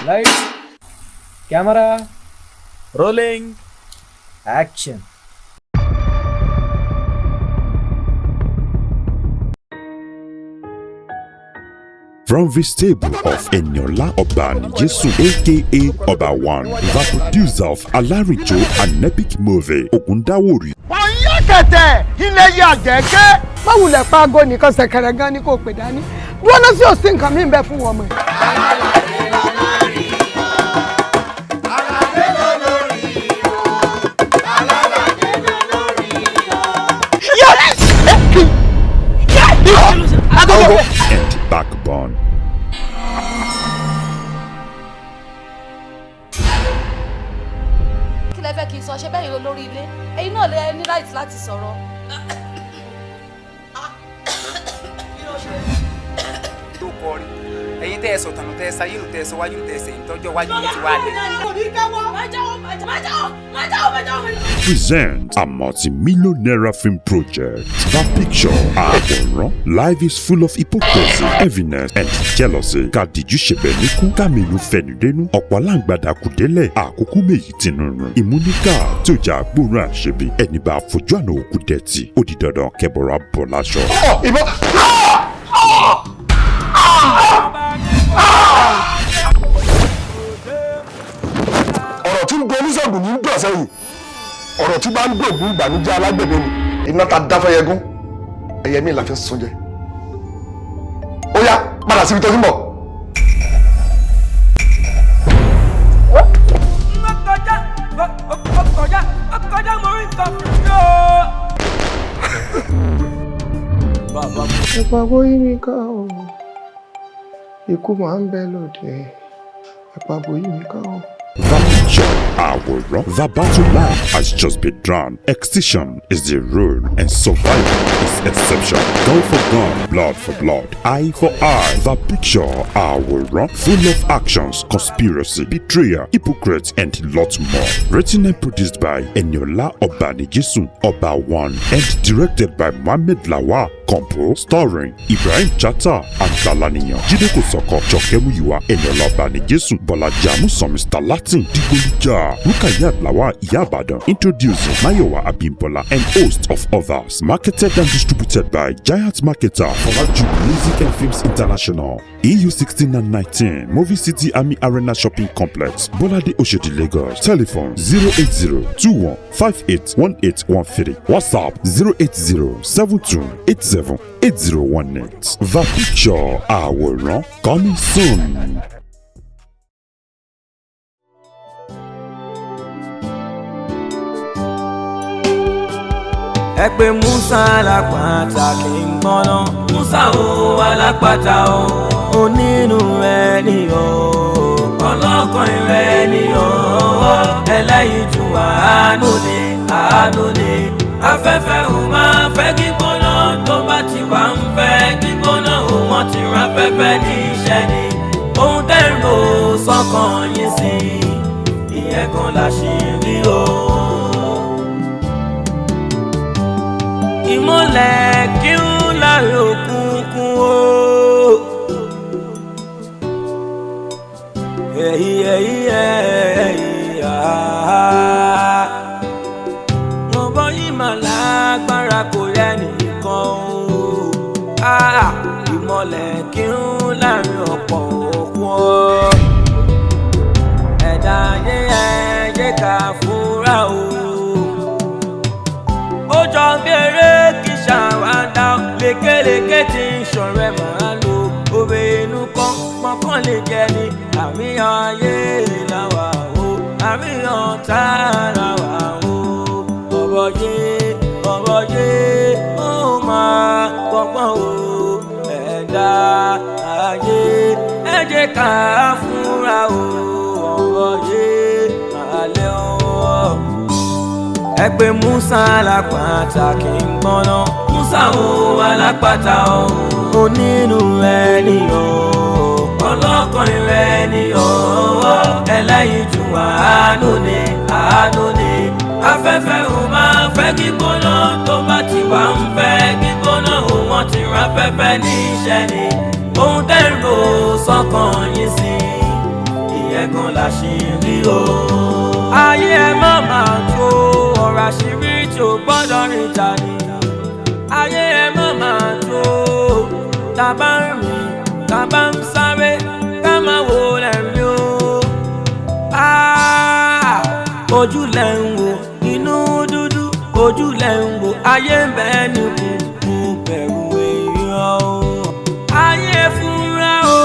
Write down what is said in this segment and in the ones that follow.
Light, camera, rolling, action. From the stable of Eniola Obanijesu, aka Oba One, the producer of Alarijo, an epic movie, Ogundawori. Ọ̀yẹ́ kẹ̀tẹ̀ ilẹ̀ yà jẹ́kẹ́. Má wulẹ̀ pa aago nìkan, ṣẹ̀kẹ̀rẹ̀ gan ni kò pè dání. Dúró náà, sí òsín nǹkan mi ń bẹ fún wọn mọ́. And Backbone. Kí lẹ fẹ́ kí n sọ? Ṣé bẹ́ẹ̀ yìí lórí ilé, ẹ̀yin náà lẹ ní right láti sọ̀rọ̀. Tó kọrin, ẹ̀yin tẹ́ ẹ sọ̀tànù, tẹ́ ẹ sayé nù, tẹ́ ẹ sọ wájú nù, tẹ́ ẹ sẹ̀yìn tọ́jọ́ wájú yìí ti wá lẹ̀. Present a multi-million film project. The Picture, Àwòrán. Life is full of hypocrisy, heaviness, and jealousy. Kàdíjú ṣẹbẹ̀ níkú, Kàmínú fẹ̀nùdẹ́nu, ọ̀pọ̀ aláǹgbàdà kùdélẹ̀, àkókò méjì tinú rùn. Ìmúníkà tí ó jà gbóòórùn àṣebi, ẹni bá fojú àná òkú dẹ̀tì, ó di dandan kẹbọ̀rọ̀ bọ̀ láṣọ. Ìbọn. Ọ̀rọ̀ tí ń gun oníṣègùn ní dọ̀ sẹ́yìn, ọ̀rọ̀ tí bá ń gbòògùn ìbànújẹ́ alágbẹ̀dẹ ni. Iná ta dáfẹ́yẹgún, ẹyẹ mi là fi ń sun jẹ. Ó yá, padà síbi tó ti ń bọ̀. Kọjá kọjá kọjá, mo rí nǹkan yóò. Ẹ̀pà bóyí mi ká o, ikú máa ń bẹ lóde. Ẹ̀pà bóyí mi ká o. The Picture, Àwòrán. The battle line has just been drawn. Extinction is the rule and survival is exception. Gun for gun, blood for blood, eye for eye. The Picture, Àwòrán. Full of actions, conspiracy, betrayal, hypocrites, and lot more. Written and produced by Eniola Obanijesun, Oba One, and directed by Mohammed Lawal Kompo, starring Ibrahim Chatta, Agbalaniyan, Jide Kosoko, Joke Muyiwa, Eniola Obanijesun, Bolaji Amusan, Mr. Latin, Digbolija, Rukayat Lawal, Iya Ibadan, introducing Mayowa Abimbola, and host of others. Marketed and distributed by Giant Marketer, Folaju Music and Films International, EU 16 and 19, Movie City Army Arena Shopping Complex, Bolade Oshodi, Lagos. Telephone 080 21 58 1813. WhatsApp 080 72 87 8018. The Picture, Àwòrán, coming soon. Ẹ pé Musa alápàtà kì í gbọ́ná. Musa o, alápàtà o, onínú rẹ ni o, ọlọ́kàn rẹ ni o, ẹlẹ́yinjú àánú ni, àánú ni. Afẹ́fẹ́ ò máa fẹ́ gbígbóná, tó bá ti wà ń fẹ́ gbígbóná ò, wọ́n ti rán afẹ́fẹ́ ní iṣẹ́ ni. Ohun tẹ́ ń rò sọ́kàn yín sí, ìyẹn kan láṣìírí o. Ìmọ̀lẹ̀ kí ń láàrin òkùnkùn o. Èyí èyí èyí àá. Ọ̀bọ yìí mà lágbára, kò rẹ́ nìkan o. Ìmọ̀lẹ̀ kí ń láàrin ọ̀pọ̀ òkun o. Ẹ̀dá ayé, ẹ jẹ́ ká fura o. Ó jọ bí eré kí ṣàwádà, lékeleke tí ń ṣọ̀rẹ́ màá lò òwe inú kan pọ́nkán lè jẹ ní. Àríyàn ayé làwà o, àríyàn tá làwà o. Ọ̀rọ̀ yé, ọ̀rọ̀ yé, ó máa kọ́gbọ́n o. Ẹ̀dá ayé, ẹ jẹ́ ká fúnra o. Ọ̀rọ̀ yé máa lẹ́ o. Ẹ pé Musa alápàtà kì í gbọ́ná. Musa o, alápàtà o, onínú rẹ ni o, ọlọ́kàn rẹ ni o, ẹlẹ́yinjú àánú ni, àánú ni. Afẹ́fẹ́ ò máa fẹ́ gbígbóná, tó bá ti wà ń fẹ́ gbígbóná ò, wọ́n ti rán afẹ́fẹ́ ní iṣẹ́ ni. Ohun tẹ́ ń rò sọ́kàn yín sí, ìyẹn àṣírí o. Ayé ẹ má máa tó ọ̀rọ̀ àṣírí tí ò gbọ́dọ̀ rìn ta ni. Ayé ẹ má máa tó tá a bá ń rìn tá a bá ń sáré ká máa wò lẹ́rìn o. Ojú lẹ̀ ń wò inú dúdú, ojú lẹ̀ ń wò ayé ń bẹ ní kúkú bẹ̀rù èèyàn o. Ayé ẹ fúnra o,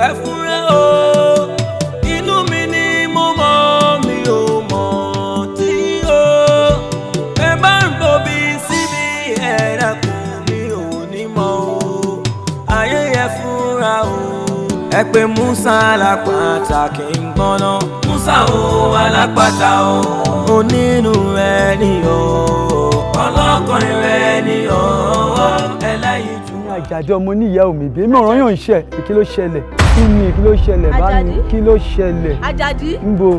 ẹ fúnra o, inú mi ni mo mọ̀ mi ò mọ̀ tí o. Ẹ bá ń gbòbí síbi ẹ̀rẹ̀kùn mi ò ní mọ̀ o. Ayé ẹ fúnra o. Ẹ pé Musa alápàtà kì í gbọ́ná. Musa o alápàtà o, onínú rẹ ni o, ọlọ́kàn rẹ ni o, ẹlẹ́yinjú. Àjàdí ọmọ oníyàá omi bí èmi ọ̀ràn yàn ń ṣe kí ló ṣẹlẹ̀ kí ni kí ló ṣẹlẹ̀ bá mi kí ló ṣẹlẹ̀. Àjàdí. ń bo.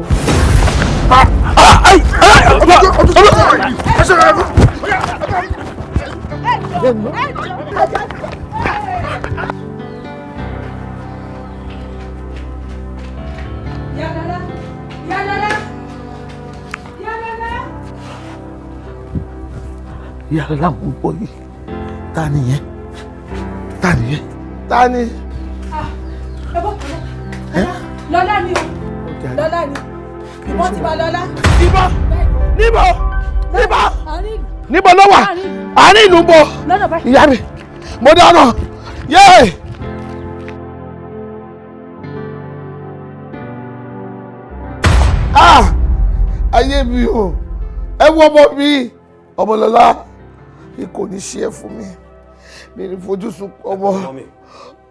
Yàrá làwọn gbọ́ yìí, ta nìyẹn? Ta nìyẹn? Ta ni? Ẹ bọ́ Lọ́lá ni o, Lọ́lá ni, ìbọn ti bá Lọ́lá. Ìbọn níbo? Níbo? Níbo ló wà? Àárín ìlú ń bọ̀. Ìyá mi, mo dáná. Yéè! Ah! Ayé mi o, ẹ wo ọmọ mi, Ọmọlọ́lá, kò ní ṣe é fún mi, mi ní fojú sunkún ọmọ,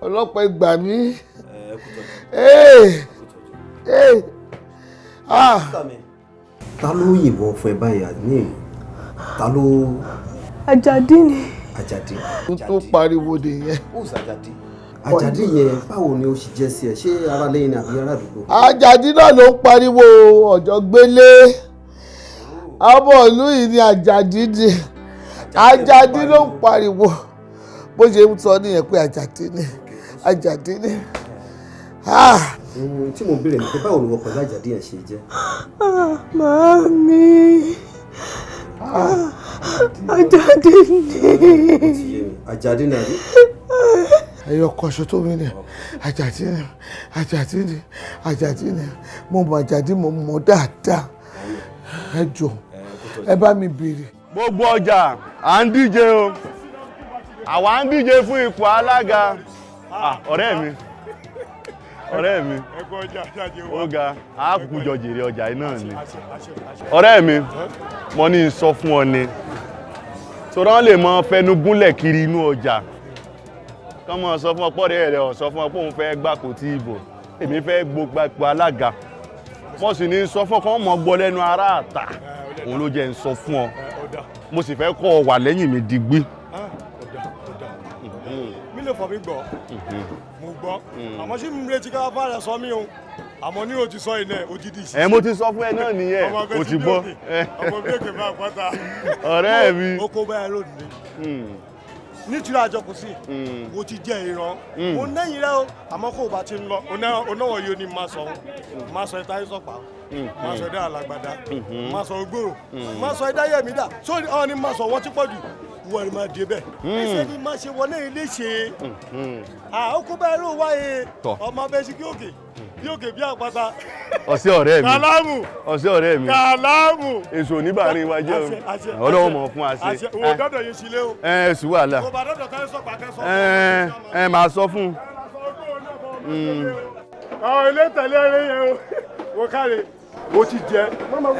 ọlọ́pàá gbà mí. Ta ló yìnbọn fún ẹ báyìí ní ta ló. Àjàdí ni. Àjàdí. N tó pariwo nìyẹn. Àjàdí. Àjàdí yẹn báwo ni ó ṣe jẹ́ sí ẹ, ṣé ara lẹ́yìn ni àbí ará àdúgbò. Àjàdí náà ló ń pariwo ọ̀jọ̀ gbélé, ọmọ ìlú yìí ni Àjàdí ni, Àjàdí ló ń pariwo bó ṣe ń sọ nìyẹn pé Àjàdí ni, Àjàdí ni. Tí mo béèrè ni pé báwo ni wọ́n pẹ̀lú Àjàdí yẹn ṣe jẹ́. Màámi, Àjàdí ni. Àjàdí ni àbí. Ẹyọ kọṣọ tó mi ni Àjàdí ni, Àjàdí ni, Àjàdí ni, mo mọ Àjàdí, mo mọ dáadáa, ẹ jọ̀ọ́ ẹ bá mi béèrè. Gbogbo ọjà à ń díje o, àwa ń díje fún ipò alága. Ọ̀rẹ́ mi, ọ̀rẹ́ mi, ó ga, a kúkú jọ jèrè ọjà yìí náà ni. Ọ̀rẹ́ mi, mo ní sọ fún ọ ni, sọ̀rọ̀ lè mọ fẹnu gúnlẹ̀ kiri inú ọjà, kọ́ mọ sọ fún ọpọ́ rẹ̀ rẹ̀ ọ̀ sọ fún ọ pé òun fẹ́ gbà kò tí ìbò, èmi fẹ́ gbogbo ipò alága, mo sì ní sọ fún ọ kọ́ mọ gbọ́ lẹ́nu ará àtà, òun ló jẹ́ ń sọ fún ọ, mo sì fẹ́ kọ́ ọ wà lẹ́yìn mi digbí. Mi lè fọ mi gbọ́, mo gbọ́, àmọ́ ṣé mi retí ká fara sọ mí o, àmọ́ ní o ti sọ ilẹ̀ odidi sí. Ẹ mo ti sọ fún ẹ náà nìyẹn, o ti gbọ́. Ọmọ bí èkè bá pátá. Ọ̀rẹ́ mi. O kò bá ẹ lónìí. Nítorí àjọkù sí, mo ti jẹ ìran, mo nẹ́yìn rẹ o, àmọ́ kó o bá ti ń lọ, onáwọ̀ yóò ní máa sọ, máa sọ ẹ̀ta ìsọ̀pá, máa sọ ẹ̀dá àlàgbàdá, máa sọ ògbòrò, máa sọ ẹ̀dá yẹ̀mídà, sórí ọ̀ ni máa sọ wọ́n ti pọ̀ jù, wọ́n ni máa dé bẹ́ẹ̀. Ẹsẹ̀ ni máa ṣe wọlé ilé ṣe. Àókò bẹ́ẹ̀ ló wáyé ọmọ abẹ́ sí kí òkè bí òkè bí àpáta. Ọ̀sẹ̀ ọ̀rẹ́ mi. Kàlámù. Ọ̀sẹ̀ ọ̀rẹ́ mi. Kàlámù. Èso oníbàárín wa jẹ́ o. Ọlọ́run mọ̀ fún wa ṣe. Wo dọ́dọ̀ yẹn sílé o. Ẹ ẹ sì wàhálà. Wo bá dọ́dọ̀ táyé sọ̀pá kẹsàn. Ẹ ẹ máa sọ fún un. Àwọn ilé tẹ̀lé ẹrẹ yẹn o. Wo káre. Wo ti jẹ.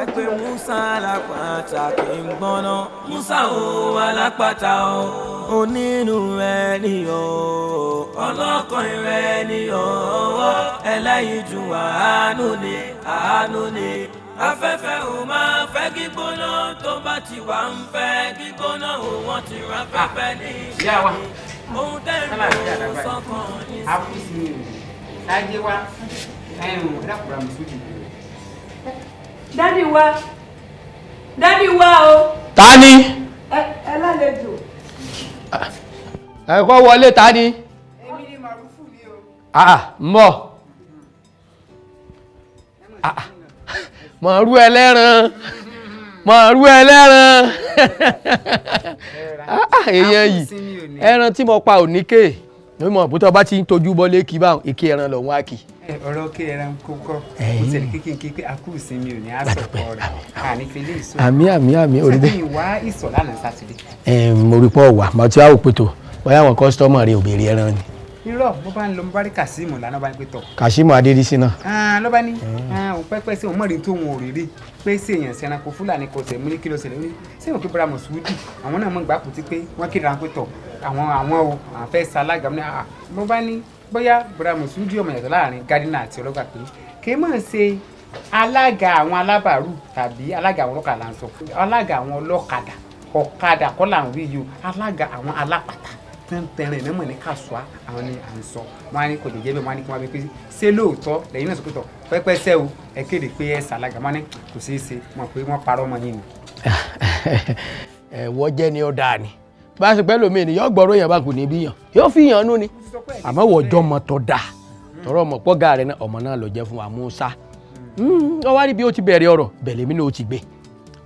Ẹ pé Musa alápàtà kì í gbọ́ná. Musa o alápàtà o, onínú rẹ ni o, ọlọ́kàn rẹ ni o, ẹlẹ́yinjú àánú ni, àánú ni. Afẹ́fẹ́ ò máa fẹ́ gbígbóná, tó bá ti wà ń fẹ́ gbígbóná ò wọ́n ti rán fẹ́fẹ́ ní ìṣe. Ohun tẹ́ ń lò sọ́kàn ní sí. Sáájé wa, ẹ̀rùn ẹ̀dàkùnrin àmì sódì. Dádì wa, dádì wa o. Ta ni? Ẹ lálejò. Ẹ kọ́ wọlé, ta ni? Èmi ni Màrúfù mi o. Ah, ń bọ̀. Mọ̀ọ́rú ẹlẹ́ran, mọ̀ọ́rú ẹlẹ́ran. Èèyàn yìí, ẹran tí mo pa ò ní ké. Ní mọ̀ bó tó bá ti ń tojú bọ́ léèkì báwọn, èké ẹran lòun á kì. Ọ̀rọ̀ kí ẹran kókó, ó tẹ̀lé kékeré pé a kú ìsinmi òní á sọ̀kọ rẹ̀, àní fi lè sọ. Àmín, àmín, àmín, orí bẹ́ẹ̀. Sẹ́yìn wá ìsọ̀ lánàá Sátidé. Mo rí pọ̀ wà, màá ti á ò pé tó, bóyá àwọn customer rẹ̀ ò béèrè ẹran ni. Irọ́, bó bá ń lọ, mo bá rí Kazeem lánàá, bá ń pè tọ̀. Kazeem Adédísí náà. Ló bá ní òun pẹ́pẹ́ sí òun mọ̀rin tó òun ò rí rí pé sí èèyàn sí ẹranko Fúlàní kò tẹ̀ mú ní kí ló ṣẹlẹ̀. Ó ní ṣé òun pé bọ́ra Mọ̀súdì àwọn náà mọ̀ gbà kú tí pé wọ́n kéde àwọn pé tọ̀ àwọn àwọn o àwọn fẹ́ ṣalága. Ní àà, bó bá ní bóyá bọ́ra Mọ̀súdì ọmọ yàtọ̀ láàrin gádínà àti ọlọ́gà pé kì í mọ̀ ṣe alága àwọn alábàárù tàbí alága àwọn ọlọ́kadà ń sọ, alága àwọn ọlọ́kadà ọ̀kadà kọ́ là ń wí yìí o, alága àwọn alápàtà tẹ́ntẹ́rìn náà mọ̀ ní kàṣùá àwọn ni à ń sọ. Wọn á ní kò lè jẹ́ bẹ́ẹ̀, wọn á ní kí wọ́n bẹ pé ṣé lóòótọ́ lẹ́yìn náà sọ pé tọ̀ pẹ́pẹ́sẹ́ o, ẹ kéde pé ẹ ṣàlágà. Wọn ní kò ṣeé ṣe, mọ̀ pé wọ́n parọ́ mọ́ yín ni. Ẹ wọ́n jẹ́ ni ó dáa ni bá a ṣe pẹ́ lómi ni yóò gbọ́rọ̀ yẹn bá kù níbí yàn yóò fi yàn nú ni, àmọ́ wọ́jọ́ mọ tó dáa tọrọ ọmọ pọ́gà rẹ náà ọmọ náà lọ jẹ́ fún wa Musa. Ó wá rí bí ó ti bẹ̀rẹ̀ ọ̀rọ̀ bẹ̀lẹ̀ mi náà ó ti gbé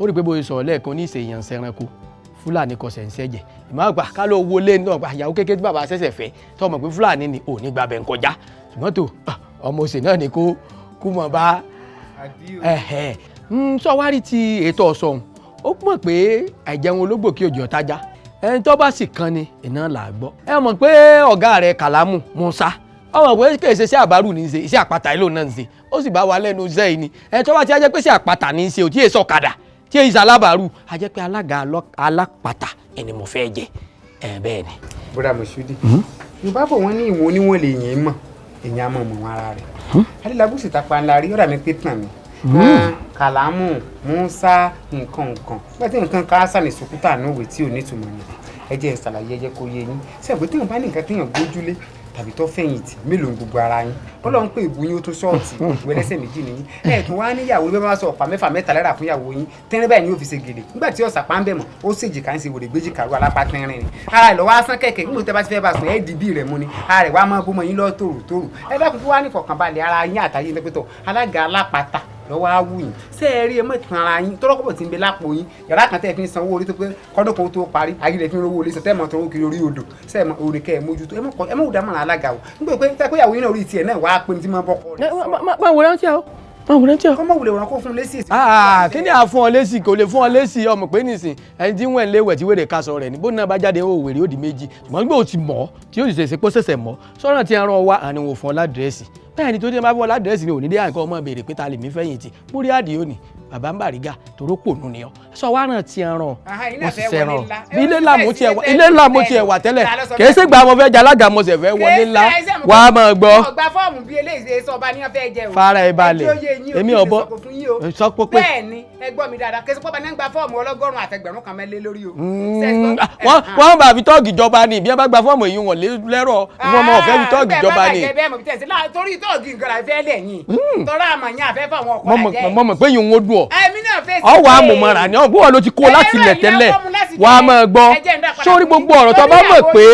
ó rí pé bó ṣe sọ̀rọ̀ lẹ́ẹ̀kan ní ìṣèyàn sẹ́ranko Fúlàní kọsẹ̀ ń sẹ́jẹ̀ ìmọ̀ àgbà ká ló wọlé ní ọgbà ìyàwó kékeré tí bàbá ṣẹ̀ṣẹ̀ fẹ́ tó mọ̀ pé Fúlàní ni ò ní gba bẹ̀ ń kọjá, ṣùgbọ́n tó ọmọ òsè náà ni kó kú mọ̀ bá sọ wá rí ti ètò ọ̀sọ̀hún. Ó mọ̀ pé àìjẹun ológbò kí òjò tájá ẹni tó bá sì kan ni iná là á gbọ́. Ẹ mọ̀ pé ọ̀gá rẹ̀ Kàlámù Musa ọmọ pé kì í ṣe iṣẹ́ àbárù ní í ṣe, iṣẹ́ àpáta ìlú náà ń ṣe, ó sì bá wa lẹ́nu iṣẹ́ yìí ni. Ẹni tó bá ti á jẹ́ pé iṣẹ́ àpáta ní í ṣe ò tí ì sọ̀kadà tí èyí ṣalábàárù, a jẹ́ pé alága alápàtà ẹni mo fẹ́ jẹ ẹ bẹ́ẹ̀ ni. Bọ́dà Mọ̀ṣúdì, Yorùbá bọ̀ wọ́n ní ìwọ̀n oníwọ̀n lè yìn mọ̀ èyàn á mọ̀ mọ̀ wọn ara rẹ̀. Adélábù sì tapa ńlá rí ọ̀dà mi pé tàn mí. Kàlámù Musa nǹkan nǹkan nígbà tí nǹkan ká sàmì sùkúta nóòwe tí ò nítumọ̀ ni ẹ jẹ́ ṣàlàyé, ẹ jẹ́ kó yé yín. Sẹ́yìn pé téèyàn bá ní nǹkan téèyàn gbójúlé tàbí tó fẹ̀yìntì mélòó ń gbogbo ara yín, Ọlọ́run pé ìbú yín ó tó ṣọ́ọ̀tì ìwé ẹlẹ́sẹ̀ méjì nìyí. Ẹ̀ tún wá níyàwó bí wọ́n bá sọ ọ̀pá mẹ́fà mẹ́ta náírà fún ìyàwó yín tẹ́rín báyìí ni yóò fi ṣe gèlè nígbà tí ọ̀sà pa ń bẹ̀ mọ́ ó ṣèjìká ń ṣe wèrè gbéjìká ru alápá tẹ́rín ni ara ẹ̀ lọ́wọ́ asán kẹ̀kẹ́ nígbà tí wọ́n bá ti fẹ́ bá sùn ẹ̀ dìbì rẹ̀ mú ni ara rẹ̀ wá máa bó mọ́ yín lọ tòrò tòrò. Ẹ dákun kí wá ní ìfọ̀kànbalẹ̀ ara yín àtàyè ní pẹ́tọ̀ alága alápatà lọ́wọ́ á wù yín. Ṣé ẹ rí ẹ mọ̀ tán ara yín tọ́lọ́kọ̀bọ̀ tí ń bẹ lápò yín yàrá kan tẹ́ ẹ fi ń sanwó orí tó pé kọ́dún kan tó parí ayé rẹ̀ fi ń rówó orí sọ tẹ́ ẹ mọ̀ tọrọ kiri orí odò ṣé ẹ mọ̀ orí kẹ́ ẹ mójútó ẹ mọ̀ wùdá mọ̀ràn alága o nígbà pé tẹ́ pé ìyàwó yín náà orí tiẹ̀ náà wàá pé ní tí máa bọ́kọ rẹ̀. Máa wòran tí a o, máa wòran tí a. Kọ́mọ̀ wulẹ̀ wòran kó fún un lésì. Kí ni a fún ọ lésì? Kò lè fún ọ lésì. Ọmọ pé nìsín ẹni tí wọ́n ń léwẹ̀ tí wèrè kaṣọ rẹ̀ ní bó náà bá jáde ó wèrè ó di méjì, ṣùgbọ́n gbé o ti mọ̀ tí ó sì ṣẹ̀ṣẹ̀ pé ó ṣẹ̀ṣẹ̀ mọ̀ sọ́nà tí a rán wa àni wò fún ọ ládírẹ́sì bẹ́ẹ̀ ni tó dé máa fún ọ ládírẹ́sì ni òní dé àìkọ́ ọmọ béèrè pé ta lè mí fẹ̀yìntì múrí àdìo ni bàbá ń bàrígà toró pònú ni ọ sọ wá ràn tí ẹ ràn wọ́n sì ṣe ràn bí ilé ńlá mo tiẹ̀ wà, ilé ńlá mo tiẹ̀ wà tẹ́lẹ̀ kì í ṣe gbà mo fẹ́ jẹ alága mo sì fẹ́ wọlé ńlá wà á máa gbọ́. Ọgbà fọ́ọ̀mù bíi eléyìí sọ ọba ní wọ́n fẹ́ jẹ o. Fara ẹ balẹ̀ èmi ọ̀bọ sọ pé. Bẹ́ẹ̀ ni ẹ gbọ́ mi dáadáa kẹsí pọ́ba ní gba fọ́ọ̀mù ọlọ́gọ́rùn-ún àtẹgbẹ̀rún kan mẹ́lẹ́ lórí o. Wọ́n bá fi tọ́ọ̀gì jọba ni bí wọ́n bá gba fọ́ọ̀mù èyí wọ̀n lẹ́rọ̀ wọn mọ̀ fẹ́ fi tọ́ọ̀gì jọba ni. Torí tọ́ọ̀gì nǹkan la fẹ́ lẹ́yìn tọ́ra àmọ̀ yẹn àfẹ́ fáwọn ọkọ̀ lajẹ́. Mọ̀ mọ̀ pé yìí ń dùn ọ́ Èmi náà fẹ́ sí. Ọwọ́ àmọ̀mọ́ra ni ọ̀gbọ́n wọn ló ti kó láti ilẹ̀ tẹ́lẹ̀ wà á máa gbọ́ sórí gbogbo ọ̀rọ̀ tó bá mọ̀ pé.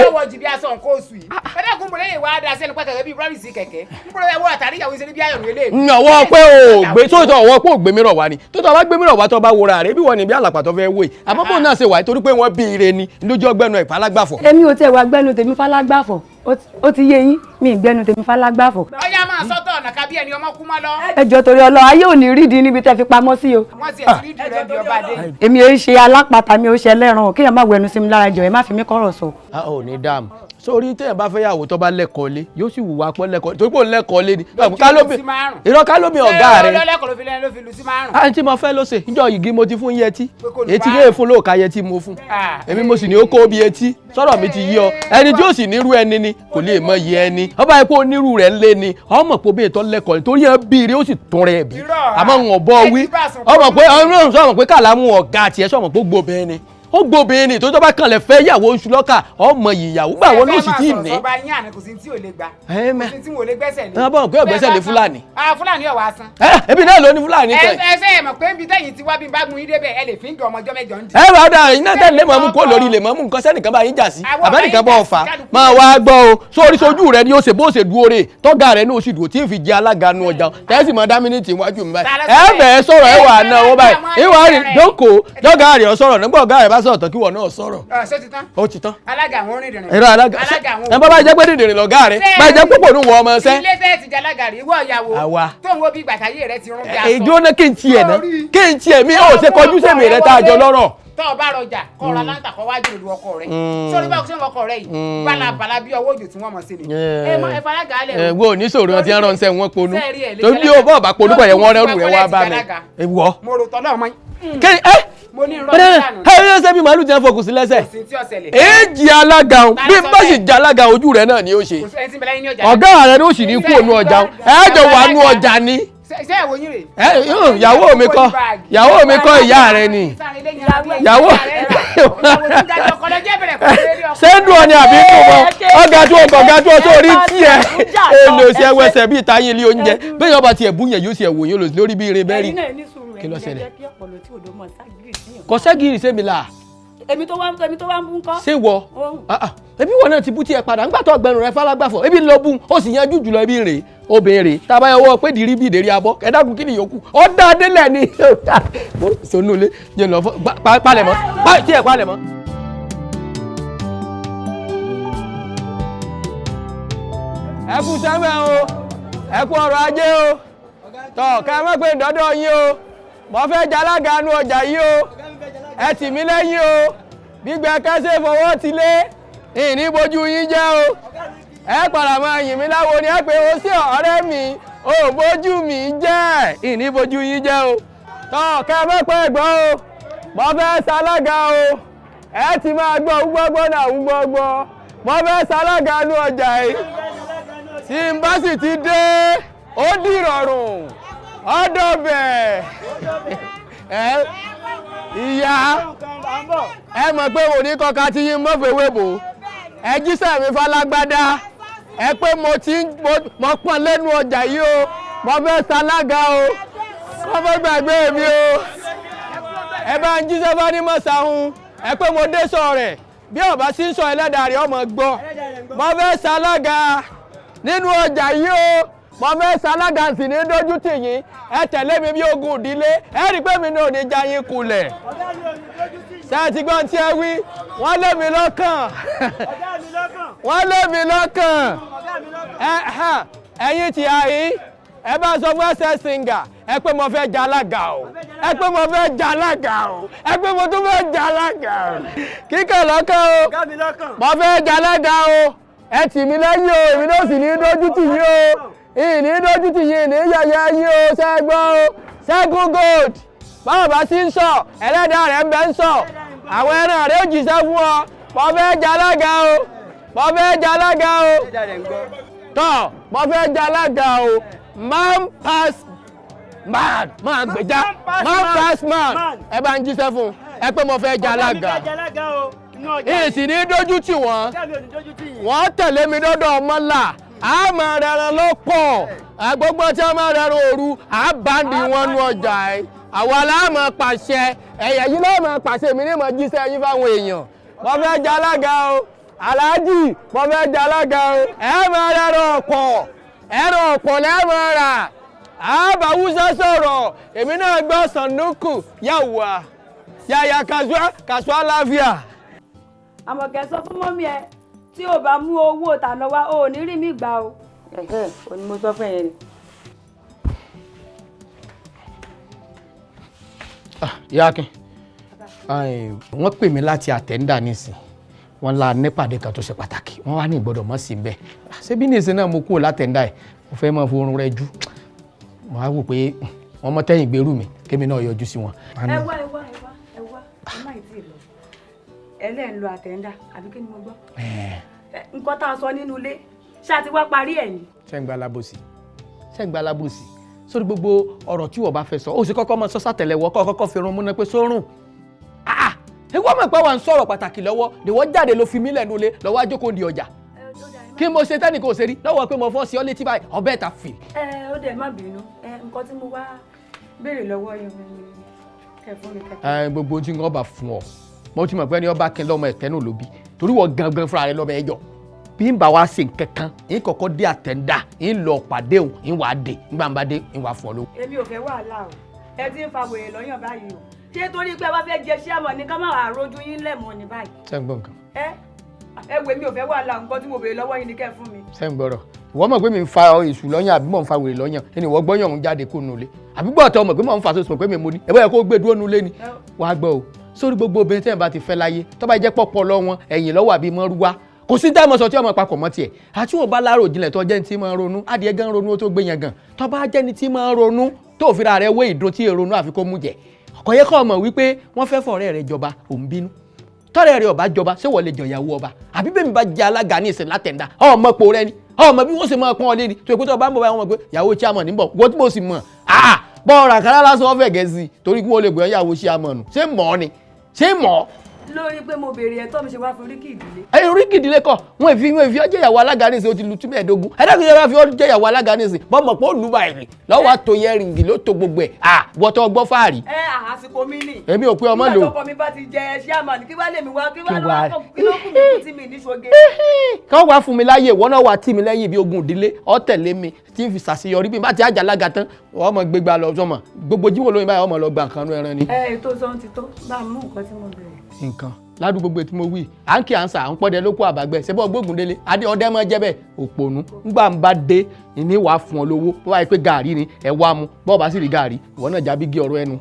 Ọwọ́ pé o gbé sóòtọ́ ọwọ́ pé o gbé mìíràn wá ni tó tọ́ bá gbé mìíràn wá tó bá wúra rẹ̀ bí wọ́n ní bí àlàpà tó fẹ́ wò yìí àmọ́ bóun náà ṣe wà torí pé wọ́n bí ire ni lójú ọgbẹ́nu ẹ̀ falágbàfọ̀. Èmi ò tiẹ̀ wá gbẹ́nu tèmi falágbàfọ̀ ó ti yé yín mi gbẹ́nu tèmi falágbàfọ̀. Ọyá máa sọ́tọ̀ ọ̀nà kábí ẹni ọmọ kú mọ́ lọ. Ẹ jọ̀ọ́ torí Ọlọ́run ayé ò ní rídìí níbi tẹ́ fi pamọ́ sí o. Wọ́n ti ẹ̀ ti rídìí rẹ̀ bí ọba dé. Èmi ò ṣe alápatà mi ò ṣe ẹlẹ́ran o kéèyàn má wẹnu sí mi lára jọ̀ọ́ ẹ má fi mí kọ́rọ̀ sọ. A ò ní dààmú sórí téèyàn bá fẹ́ yàwó tó bá lẹ́kọ̀ọ́ lé yóò sì wùwà pọ́ lẹ́kọ̀ọ́ torí pé òun lẹ́kọ̀ọ́ lé ni irọ́ kálóbì ọ̀gá rẹ̀ àǹtí mo fẹ́ ló ṣe ìjọ yìgì mo ti fún yẹtí etí yéé fún lóòka yẹtí mo fún èmi mo sì ní ó kó bí etí sọ̀rọ̀ mi ti yí ọ ẹni tí ó sì nírú ẹni ni kò lè mọ iye ẹni ọba epo onírú rẹ̀ ń lé ni ọmọ pé obìnrin tó lẹ́kọ̀ọ́ ni torí ẹ bí ire ó sì tún rẹ̀ bí àmọ́ ń bọ́ wí ọmọ pé ọmọ pé Kàlámù ọ̀gá tiẹ̀ sọ̀mọ̀ pé gbòbẹ́ ni Ó gbóbìnrin ni tó tó bá kànlẹ̀ fẹ́ yàwó oṣù lọ́kà ọmọ ìyàwó gbà wọ́n ló sì tí ì ní. Sọba yín àná kò sí tí ò lè gbà. Kò sí tí ò lè gbẹ́sẹ̀ lé. Ẹ bọ̀ pé ọ̀gbẹ́sẹ̀ lé Fúlàní. Fúlàní ọ̀ wá san. Ebi náà ló ní Fúlàní tẹ̀. Ẹ ṣe é mọ̀ pé nbí tẹ̀yìn ti wá bí n bá gun yín débẹ̀ ẹ lè fi ń gẹ ọmọ ọjọ́ mẹ́jọ ń di. Ẹ bá dà iná tẹ̀lé mọ̀mú kó lórí ilé mọ̀mú nǹkan sẹ́nìkan bá yín jà sí àbẹ́nìkan bọ́ ọ̀fà máa wá gbọ́ o sórí sojú rẹ ni ó ṣe bó ṣe dúró rè tọ́gà rẹ ní oṣù dúró tí ń fi jẹ alága nu ọjà tẹ́sí mọ́ dámínítì iwájú mi báyìí ẹ bẹ̀ẹ́ sọ̀rọ̀ ẹ wà náà wọ́n báyìí ìwà rè jókòó jọ́gà rẹ̀ ọ sọ̀rọ̀ nígbà ọ̀gá rẹ̀ bá sọ̀rọ̀ tán kí wọ́n náà sọ̀rọ̀. Ṣé ti tán? Ó ti tán. Alága àwọn orin dìrín. Ẹ̀rọ alága ẹ bá bá jẹ́ pé dìndìnrín lọ̀gá rẹ̀ bá jẹ́ púpọ̀ ní wọ ọmọ ṣẹ́. Ilé tẹ́ ti jalága rí ìwọ ìyàwó tó ń wo bí gbàtàyé rẹ ti rún bí aṣọ. Èdè ó ná kí n tiẹ̀ ná kí n tiẹ̀ mi ò ṣe kọjú sèmi rẹ tá a jọ lọ́rọ̀. Tọ́ ọ bá rọjà kọ́ ọ̀rọ̀ aláǹtà kọ́ wájú ìlú ọkọ rẹ sórí báwo ṣé ń wọkọ rẹ yìí bálabàla bí ọwọ́ òjò tí wọ́n mọ̀ sí ni. Ẹ mọ ẹ faraga alẹ o. Ẹ wo oníṣòro ọtí ń ránṣẹ́ wọn ponú tó bí o bọ́ọ̀ bá ponú kọ̀ yẹ wọ́n rẹ́rù rẹ wá bá mi. Ẹ wọ. Mo rò tọ́lọ́ ọmọ yín. Kí ẹ mo ní irọ́ ìlànà. Ẹ ẹ ṣe bí màálù ti ń fokùn sí lẹ́sẹ̀. Kò sí tí ó ṣẹlẹ̀. Èjì alága òun bí n bá sì jẹ alága ojú rẹ náà ni ó ṣe. Ọ̀gá rẹ ni ó sì ní kú ònú ọjà ẹ jọ wà nú ọjà ni. Ṣé ìwọ yín rè. Ìyàwó mi kọ́ ìyàwó mi kọ́ ìyá rẹ ni. Ìyàwó ṣé ń dùn ọ ni àbí ń dùn mọ́ ọ̀gá tó ọ̀gá tó sórí tiẹ̀ èlò ṣe ẹwẹsẹ̀ bíi táyé ilé oúnjẹ bẹ́ẹ̀ yọba tiẹ̀ bú yẹn yóò ṣe ẹ̀wò yẹn lórí bíi irin bẹ́ẹ̀rì. Kí ló ṣẹlẹ̀? Kò sẹ́gìrì sẹ́mi là. Èmi tó wá èmi tó wá ń bú ńkọ́. Ṣé wọ ebi wọn náà ti bú tiẹ̀ padà ńgbà tó ọgbẹrún rẹ falágbàfọ̀ ebi ń lọ bú ó sì yanjú jùlọ ebi rè obìnrin rè tá a bá yọ ọwọ́ pé dìrí bí ìdérí abọ́ ẹ dákun kí ni yòókù ọ dá délẹ̀ ni sonúlé jẹ́ lọ fọ́ palẹ̀mọ́ tiẹ̀ palẹ̀mọ́. Ẹ kú sẹ́wẹ̀ o, ẹ kú ọrọ̀ ajé o, tọ̀ ká má pé dọ́dọ̀ yín o, mo fẹ́ jalága nu ọjà yìí o, ẹ tì mí lẹ́yìn o, gbígbẹ kẹsẹ̀ fọwọ́ ti lé, ìní bojú yín jẹ́ o, ẹ padà máa yìn mí láwo ni ẹ pé o sí ọ̀rẹ́ mi, o bójú mi jẹ́, ìní bojú yín jẹ́ o, tọ̀ ká má pé gbọ́ o, mo fẹ́ ṣalága o, ẹ ti máa gbọ́ gbọ́gbọ́ náà gbọ́gbọ́, mo fẹ́ ṣalága nu ọjà yìí. Tí n bá sì ti dé ó dìrọ̀rùn ọ̀dọ̀bẹ̀ ẹ ìyá ẹ mọ̀ pé òní kọka tí yín mọ̀fẹ́wé bò ẹ jíṣẹ́ mi falágbádá ẹ pé mo ti mo pọ́n lẹ́nu ọjà yìí o mo fẹ́ ṣalága o mo fẹ́ gbàgbé mi o ẹ bá ń jíṣẹ́ bá ní mọ̀sáhun ẹ pé mo dé sọ rẹ̀ bí ọba sí ń sọ ẹlẹ́dàá rẹ̀ ọmọ gbọ́ mo fẹ́ ṣalága nínú ọjà yìí o mo fẹ́ ṣalága sì ní dójú tì yín ẹ tẹ̀lé mi bí ogun ìdílé ẹ rí i pé mi náà ò ní já yín kulẹ̀ ṣé ẹ ti gbọ́n tí ẹ wí wọ́n lé mi lọ́kàn wọ́n lé mi lọ́kàn ẹ̀yin tí a yín ẹ bá sọ fún ẹsẹ̀ singer ẹ pé mo fẹ́ jalága o ẹ pé mo fẹ́ jalága o ẹ pé mo tún fẹ́ jalága o kíkẹ́ lọ́kàn o mo fẹ́ jalága o ẹ tì mí lẹ́yìn o èmi náà sì ní dójú tì yín o ìní dójú tì yín ìní yẹ̀yẹ́ yín o ṣẹ́gbọ́n o ṣẹ́gun gold báwo bá sí ń sọ ẹlẹ́dàá rẹ̀ ń bẹ ń sọ àwọn ẹran rẹ̀ ó jíṣẹ́ fún ọ mo fẹ́ jalága o mo fẹ́ jalága o tọ́ mo fẹ́ jalága o man pass man máa gbèjà man pass man ẹ bá ń jíṣẹ́ fún ẹ pé mo fẹ́ jalága ìsì ní dójú tì wọ́n wọ́n tẹ̀lé mi dọ́dọ̀ ọmọlà á máa rẹran lọ́pọ̀ gbogbo tí wọ́n máa rẹran òru á báńdì wọn nu ọjà ẹ̀ àwa la máa pàṣẹ ẹ̀yẹ̀ yìí ló máa pàṣẹ mi ní mọ̀ jíṣẹ́ yín fáwọn èèyàn mo fẹ́ jalága o aláàjì mo fẹ́ jalága o ẹ máa rẹran ọ̀pọ̀ ẹran ọ̀pọ̀ lẹ́ máa rà á bá Hausa sọ̀rọ̀ èmi náà gbọ́ sànúkù yàwá yàyà kàṣùá kàṣùá láfíà. Àmọ̀kẹ́ sọ fún mọ́mí ẹ tí ò bá mú owó tàná wá o ò ní rí mi gbà o. Ẹ̀hẹ́ o ní mo sọ fún ẹ̀yẹn ni. Ìyá Akin, wọ́n pè mí láti àtẹ́ńdà nísìn wọ́n la nípàdé kan tó ṣe pàtàkì wọ́n wá ní ìgbọ́dọ̀ mọ́ sí bẹ́ẹ̀ ṣé bí nísìn náà mo kúrò látẹ̀ńdà ẹ̀ mo fẹ́ máa forun rẹ jú mo á wò pé wọ́n mọ́ tẹ́yìn gbèrú mi kémi náà yọjú sí wọn. Ẹ wá ẹ wá ẹ wá ẹ wá ẹ má ì tí ì lọ ẹlẹ́ẹ̀ ń lo àtẹ̀ńdà àbí kí ni mo gbọ́. Nǹkan tá a sọ nínú ilé ṣáà ti wá parí ẹ̀ ni. Ṣé ń gba alábòsí ṣé ń gba alábòsí sórí gbogbo ọ̀rọ̀ tí wọ́n bá fẹ́ sọ ó sì kọ́kọ́ mọ sọ́sà tẹ̀lẹ̀wọ́ kọ́ kọ́kọ́ fi rún múná pé sórùn Ìwọ mọ̀ pé wà ń sọ̀rọ̀ pàtàkì lọ́wọ́ ni wọ́n jáde ló fi mí lẹ́nu lé lọ́wọ́ ajókòó di ọjà. Kí mo ṣe tẹ́nì kò ṣe rí lọ́wọ́ pé mo fọ́ sí ọ létí báyìí ọbẹ̀ ta fì. Ẹ ó dẹ̀ má bínú, ẹ nǹkan tí mo wá béèrè lọ́wọ́ yín ni kẹ́ fún mi kẹ́. Ẹ gbogbo tí nǹkan bá fún ọ, mo ti mọ̀ pé ẹni ọba kí n lọ́mọ ẹ̀tẹ́ nù ló bí, torí wọ́n gangan fúnra rẹ lọ́mọ ẹjọ́. Bí n bá wa ṣe nǹkan kan, n kọ́kọ́ dé àtẹ̀ndà, n lọ pàdé òun, n wà á dé, n gbà ń bá dé, n wà fún ọ lówó. Èmi ò fẹ́ wàhálà o, ẹ ti ń fa wèrè lọ́yàn báyìí o. Ṣé torí pé wá fẹ́ jẹ ṣíàmọ̀ ni ká má wàá rojú yín lẹ̀mọ́ ni báyìí? Ṣé ń gbọ́ nǹkan? Ẹ wo èmi ò fẹ́ wàhálà, nǹkan tí mo béèrè lọ́wọ́ yín ni kẹ́ fún mi. Ṣé ń gbọ́rọ̀? Ìwọ mọ̀ pé mi ń fa èṣù lọ́yàn àbí mò ń fa wèrè lọ́yàn, ẹni ìwọ gbọ́yàn ń jáde kó nulẹ̀. Àbí gbọ́ ọ̀tọ̀ mọ̀ pé mò ń fa sọ́sọ́ pé mi mo ní. Ẹ bọ́ yẹ kó gbé dúró nulẹ̀ ni. Wàá gbọ́ o, sórí gbogbo obìnrin tẹ́yìn bá ti fẹ́ láyé, tó bá jẹ́ pọ̀pọ̀ lọ wọn, ẹ̀yìn lọ́wọ́ àbí mọ́rúwá. Kò sí dáìmọ̀ sọ tí ọmọ papọ̀ mọ́ tiẹ̀. Àti wọn bá láàrò jinlẹ̀ tó jẹ́ ní tí máa ń ronú, adìẹ gan ronú ó tó gbé yẹn gan. Tó bá jẹ́ ní tí máa ń ronú, tó fira rẹ̀ wé ìdun tí èrònú àfi kó mú jẹ. Kò yẹ kó mọ̀ wípé wọ́n fẹ́ fọ̀rẹ́ rẹ̀ jọba, òun bínú. Tọ́rẹ́ rẹ̀ ọba jọba, ṣé wọ́n lè jọ̀yàwó ọba? Àbí bẹ́ẹ̀ mi bá jẹ alága ní ìsìn látẹ̀ndá, ọmọ po rẹ ni, ọmọ bí wọ́n ṣe máa pọ́n ọ lé ni. Tó ìpótọ́ bá ń bọ̀ báyìí wọ́n mọ̀ pé ìyàwó chairman ní bọ̀, wọ́n tí mo sì mọ̀, bọ́ ọ̀rọ̀ àkàrà lásán ọ̀fẹ́ gẹ̀ẹ́sì torí kí wọ́n lè gbé ìyàwó chairman nù. Ṣé mọ̀ ọ́ ni? Ṣé mọ̀ ọ́? Lórí pé mo béèrè ẹ̀tọ́ mi ṣe wá fi oríkì ìdílé. Ẹ oríkì ìdílé kọ́, wọ́n fi ọjọ́ ìyàwó alága ní ìsìn, ó ti lu tú mẹ́ẹ̀ẹ́dógún. Ẹ dákun yẹra fi ọjọ́ ìyàwó alága ní ìsìn, bọ́mọ̀ pé ó lù bá ẹ̀rìn lọ́wọ́ àtò yẹrìngì ló tó gbogbo ẹ̀. Wọ́tọ̀ gbọ́ fáàrí. Ẹ àsìkò mi nì. Èmi ò pé ọmọ lò. Nígbà tọkọ mi bá ti jẹ ṣíàmánì, kí wá lè mi wá, kí wá lọ́wọ́ kí ló kù mí kú tí mi ní ṣoge. Kọ́ wá fún mi láyè, ìwọ náà wà tì mí lẹ́yìn bí ogun ìdílé, ọ tẹ̀lé mi tí n fi ṣàṣeyọrí bí n bá ti àjàlága tán, ọmọ gbégbá lọ sọmọ gbogbo jíwò lóyún báyìí ọmọ lọ gba nǹkan nú ẹran ni. Ẹ ètò sọ́n ti tó, bá a mú nǹkan tí mo béèrè. Nǹkan ládùúgbò gbogbo tí mo wí à ń kí à ń sà à ń pọ́dẹ lóko àbàgbẹ́ ṣẹ́bọ̀ gbógun délé adé ọdẹ mọ́ jẹ́ bẹ́ẹ̀ òpònú ńgbà ń bá dé ìní wàá fún ọ lówó bó bá yẹ pé gàárì ni ẹ wá mu bó bá sì rí gàárì ìwọ náà jábí gé ọ̀rọ̀ ẹnu.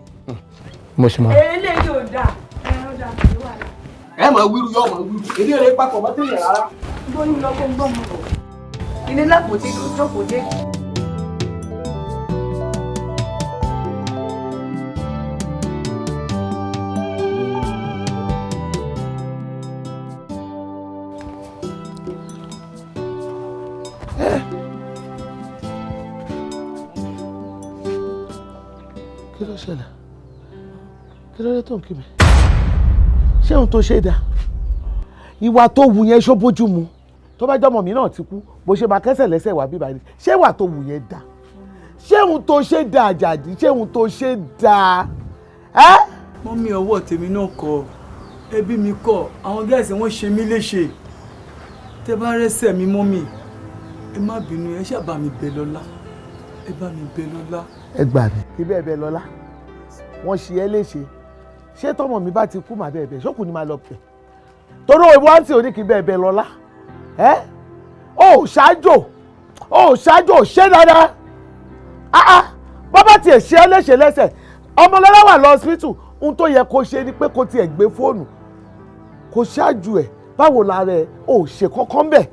Mo sì mọ. Eléyìí ò dáa, ẹ ó dáa kò ní wàhálà. Ẹ mọ wíru yọ mọ wíru èdè rẹ papọ̀ mọ́ tẹ̀yẹ̀ rárá. Gbóyún lọ kó ń gbọ́ mọ́ bọ̀ ilé lápò tí jókòó dé. Kí ló ṣẹlẹ̀? Kí ló dé tó ń kí mi? Ṣé ohun tó ṣe dá? Ìwà tó wù yẹn ṣó bójú mu? Tó bá jọmọ mi náà ti kú, bó ṣe máa kẹ́sẹ̀ lẹ́sẹ̀ wá bíbá ni. Ṣé ìwà tó wù yẹn dá? Ṣé ohun tó ṣe dá Àjàdí? Ṣé ohun tó ṣe dá? Ẹ́. Mọ́mí ọwọ́ tèmi náà kọ, ẹbí mi kọ, àwọn gẹ́ẹ̀sì wọ́n ṣe mí léṣe. Tẹ bá rẹ́sẹ̀ mi mọ́mí, ẹ má bínú, ẹ ṣáà bá mi bẹ̀ Lọ́lá. Ẹ bá mi bẹ̀ Lọ́lá. Ẹ gbà mí. Kí bẹ́ẹ̀ bẹ́ẹ̀ Lọ́lá, wọ́n ṣe ẹ́ léṣe. Ṣé tọmọ mi bá ti kú màá bẹ́ẹ̀ bẹ́ẹ̀ ṣókùn ni màá lọ pẹ̀? Torí òwe wá sí òní kí bẹ́ẹ̀ bẹ́ẹ̀ Lọ́lá. Ẹ́ ó ṣáájò ó ṣáájò ṣé dáadáa. Áá bọ́ bá tiẹ̀ ṣe ẹ́ léṣe lẹ́sẹ̀, Ọmọlọ́lá wà lọ hospital, ohun tó yẹ kó ṣe ni pé kó tiẹ̀ gbé fóònù kó ṣáájú ẹ̀ báwo la rẹ̀ ó ṣe kọ́kọ́ ń bẹ̀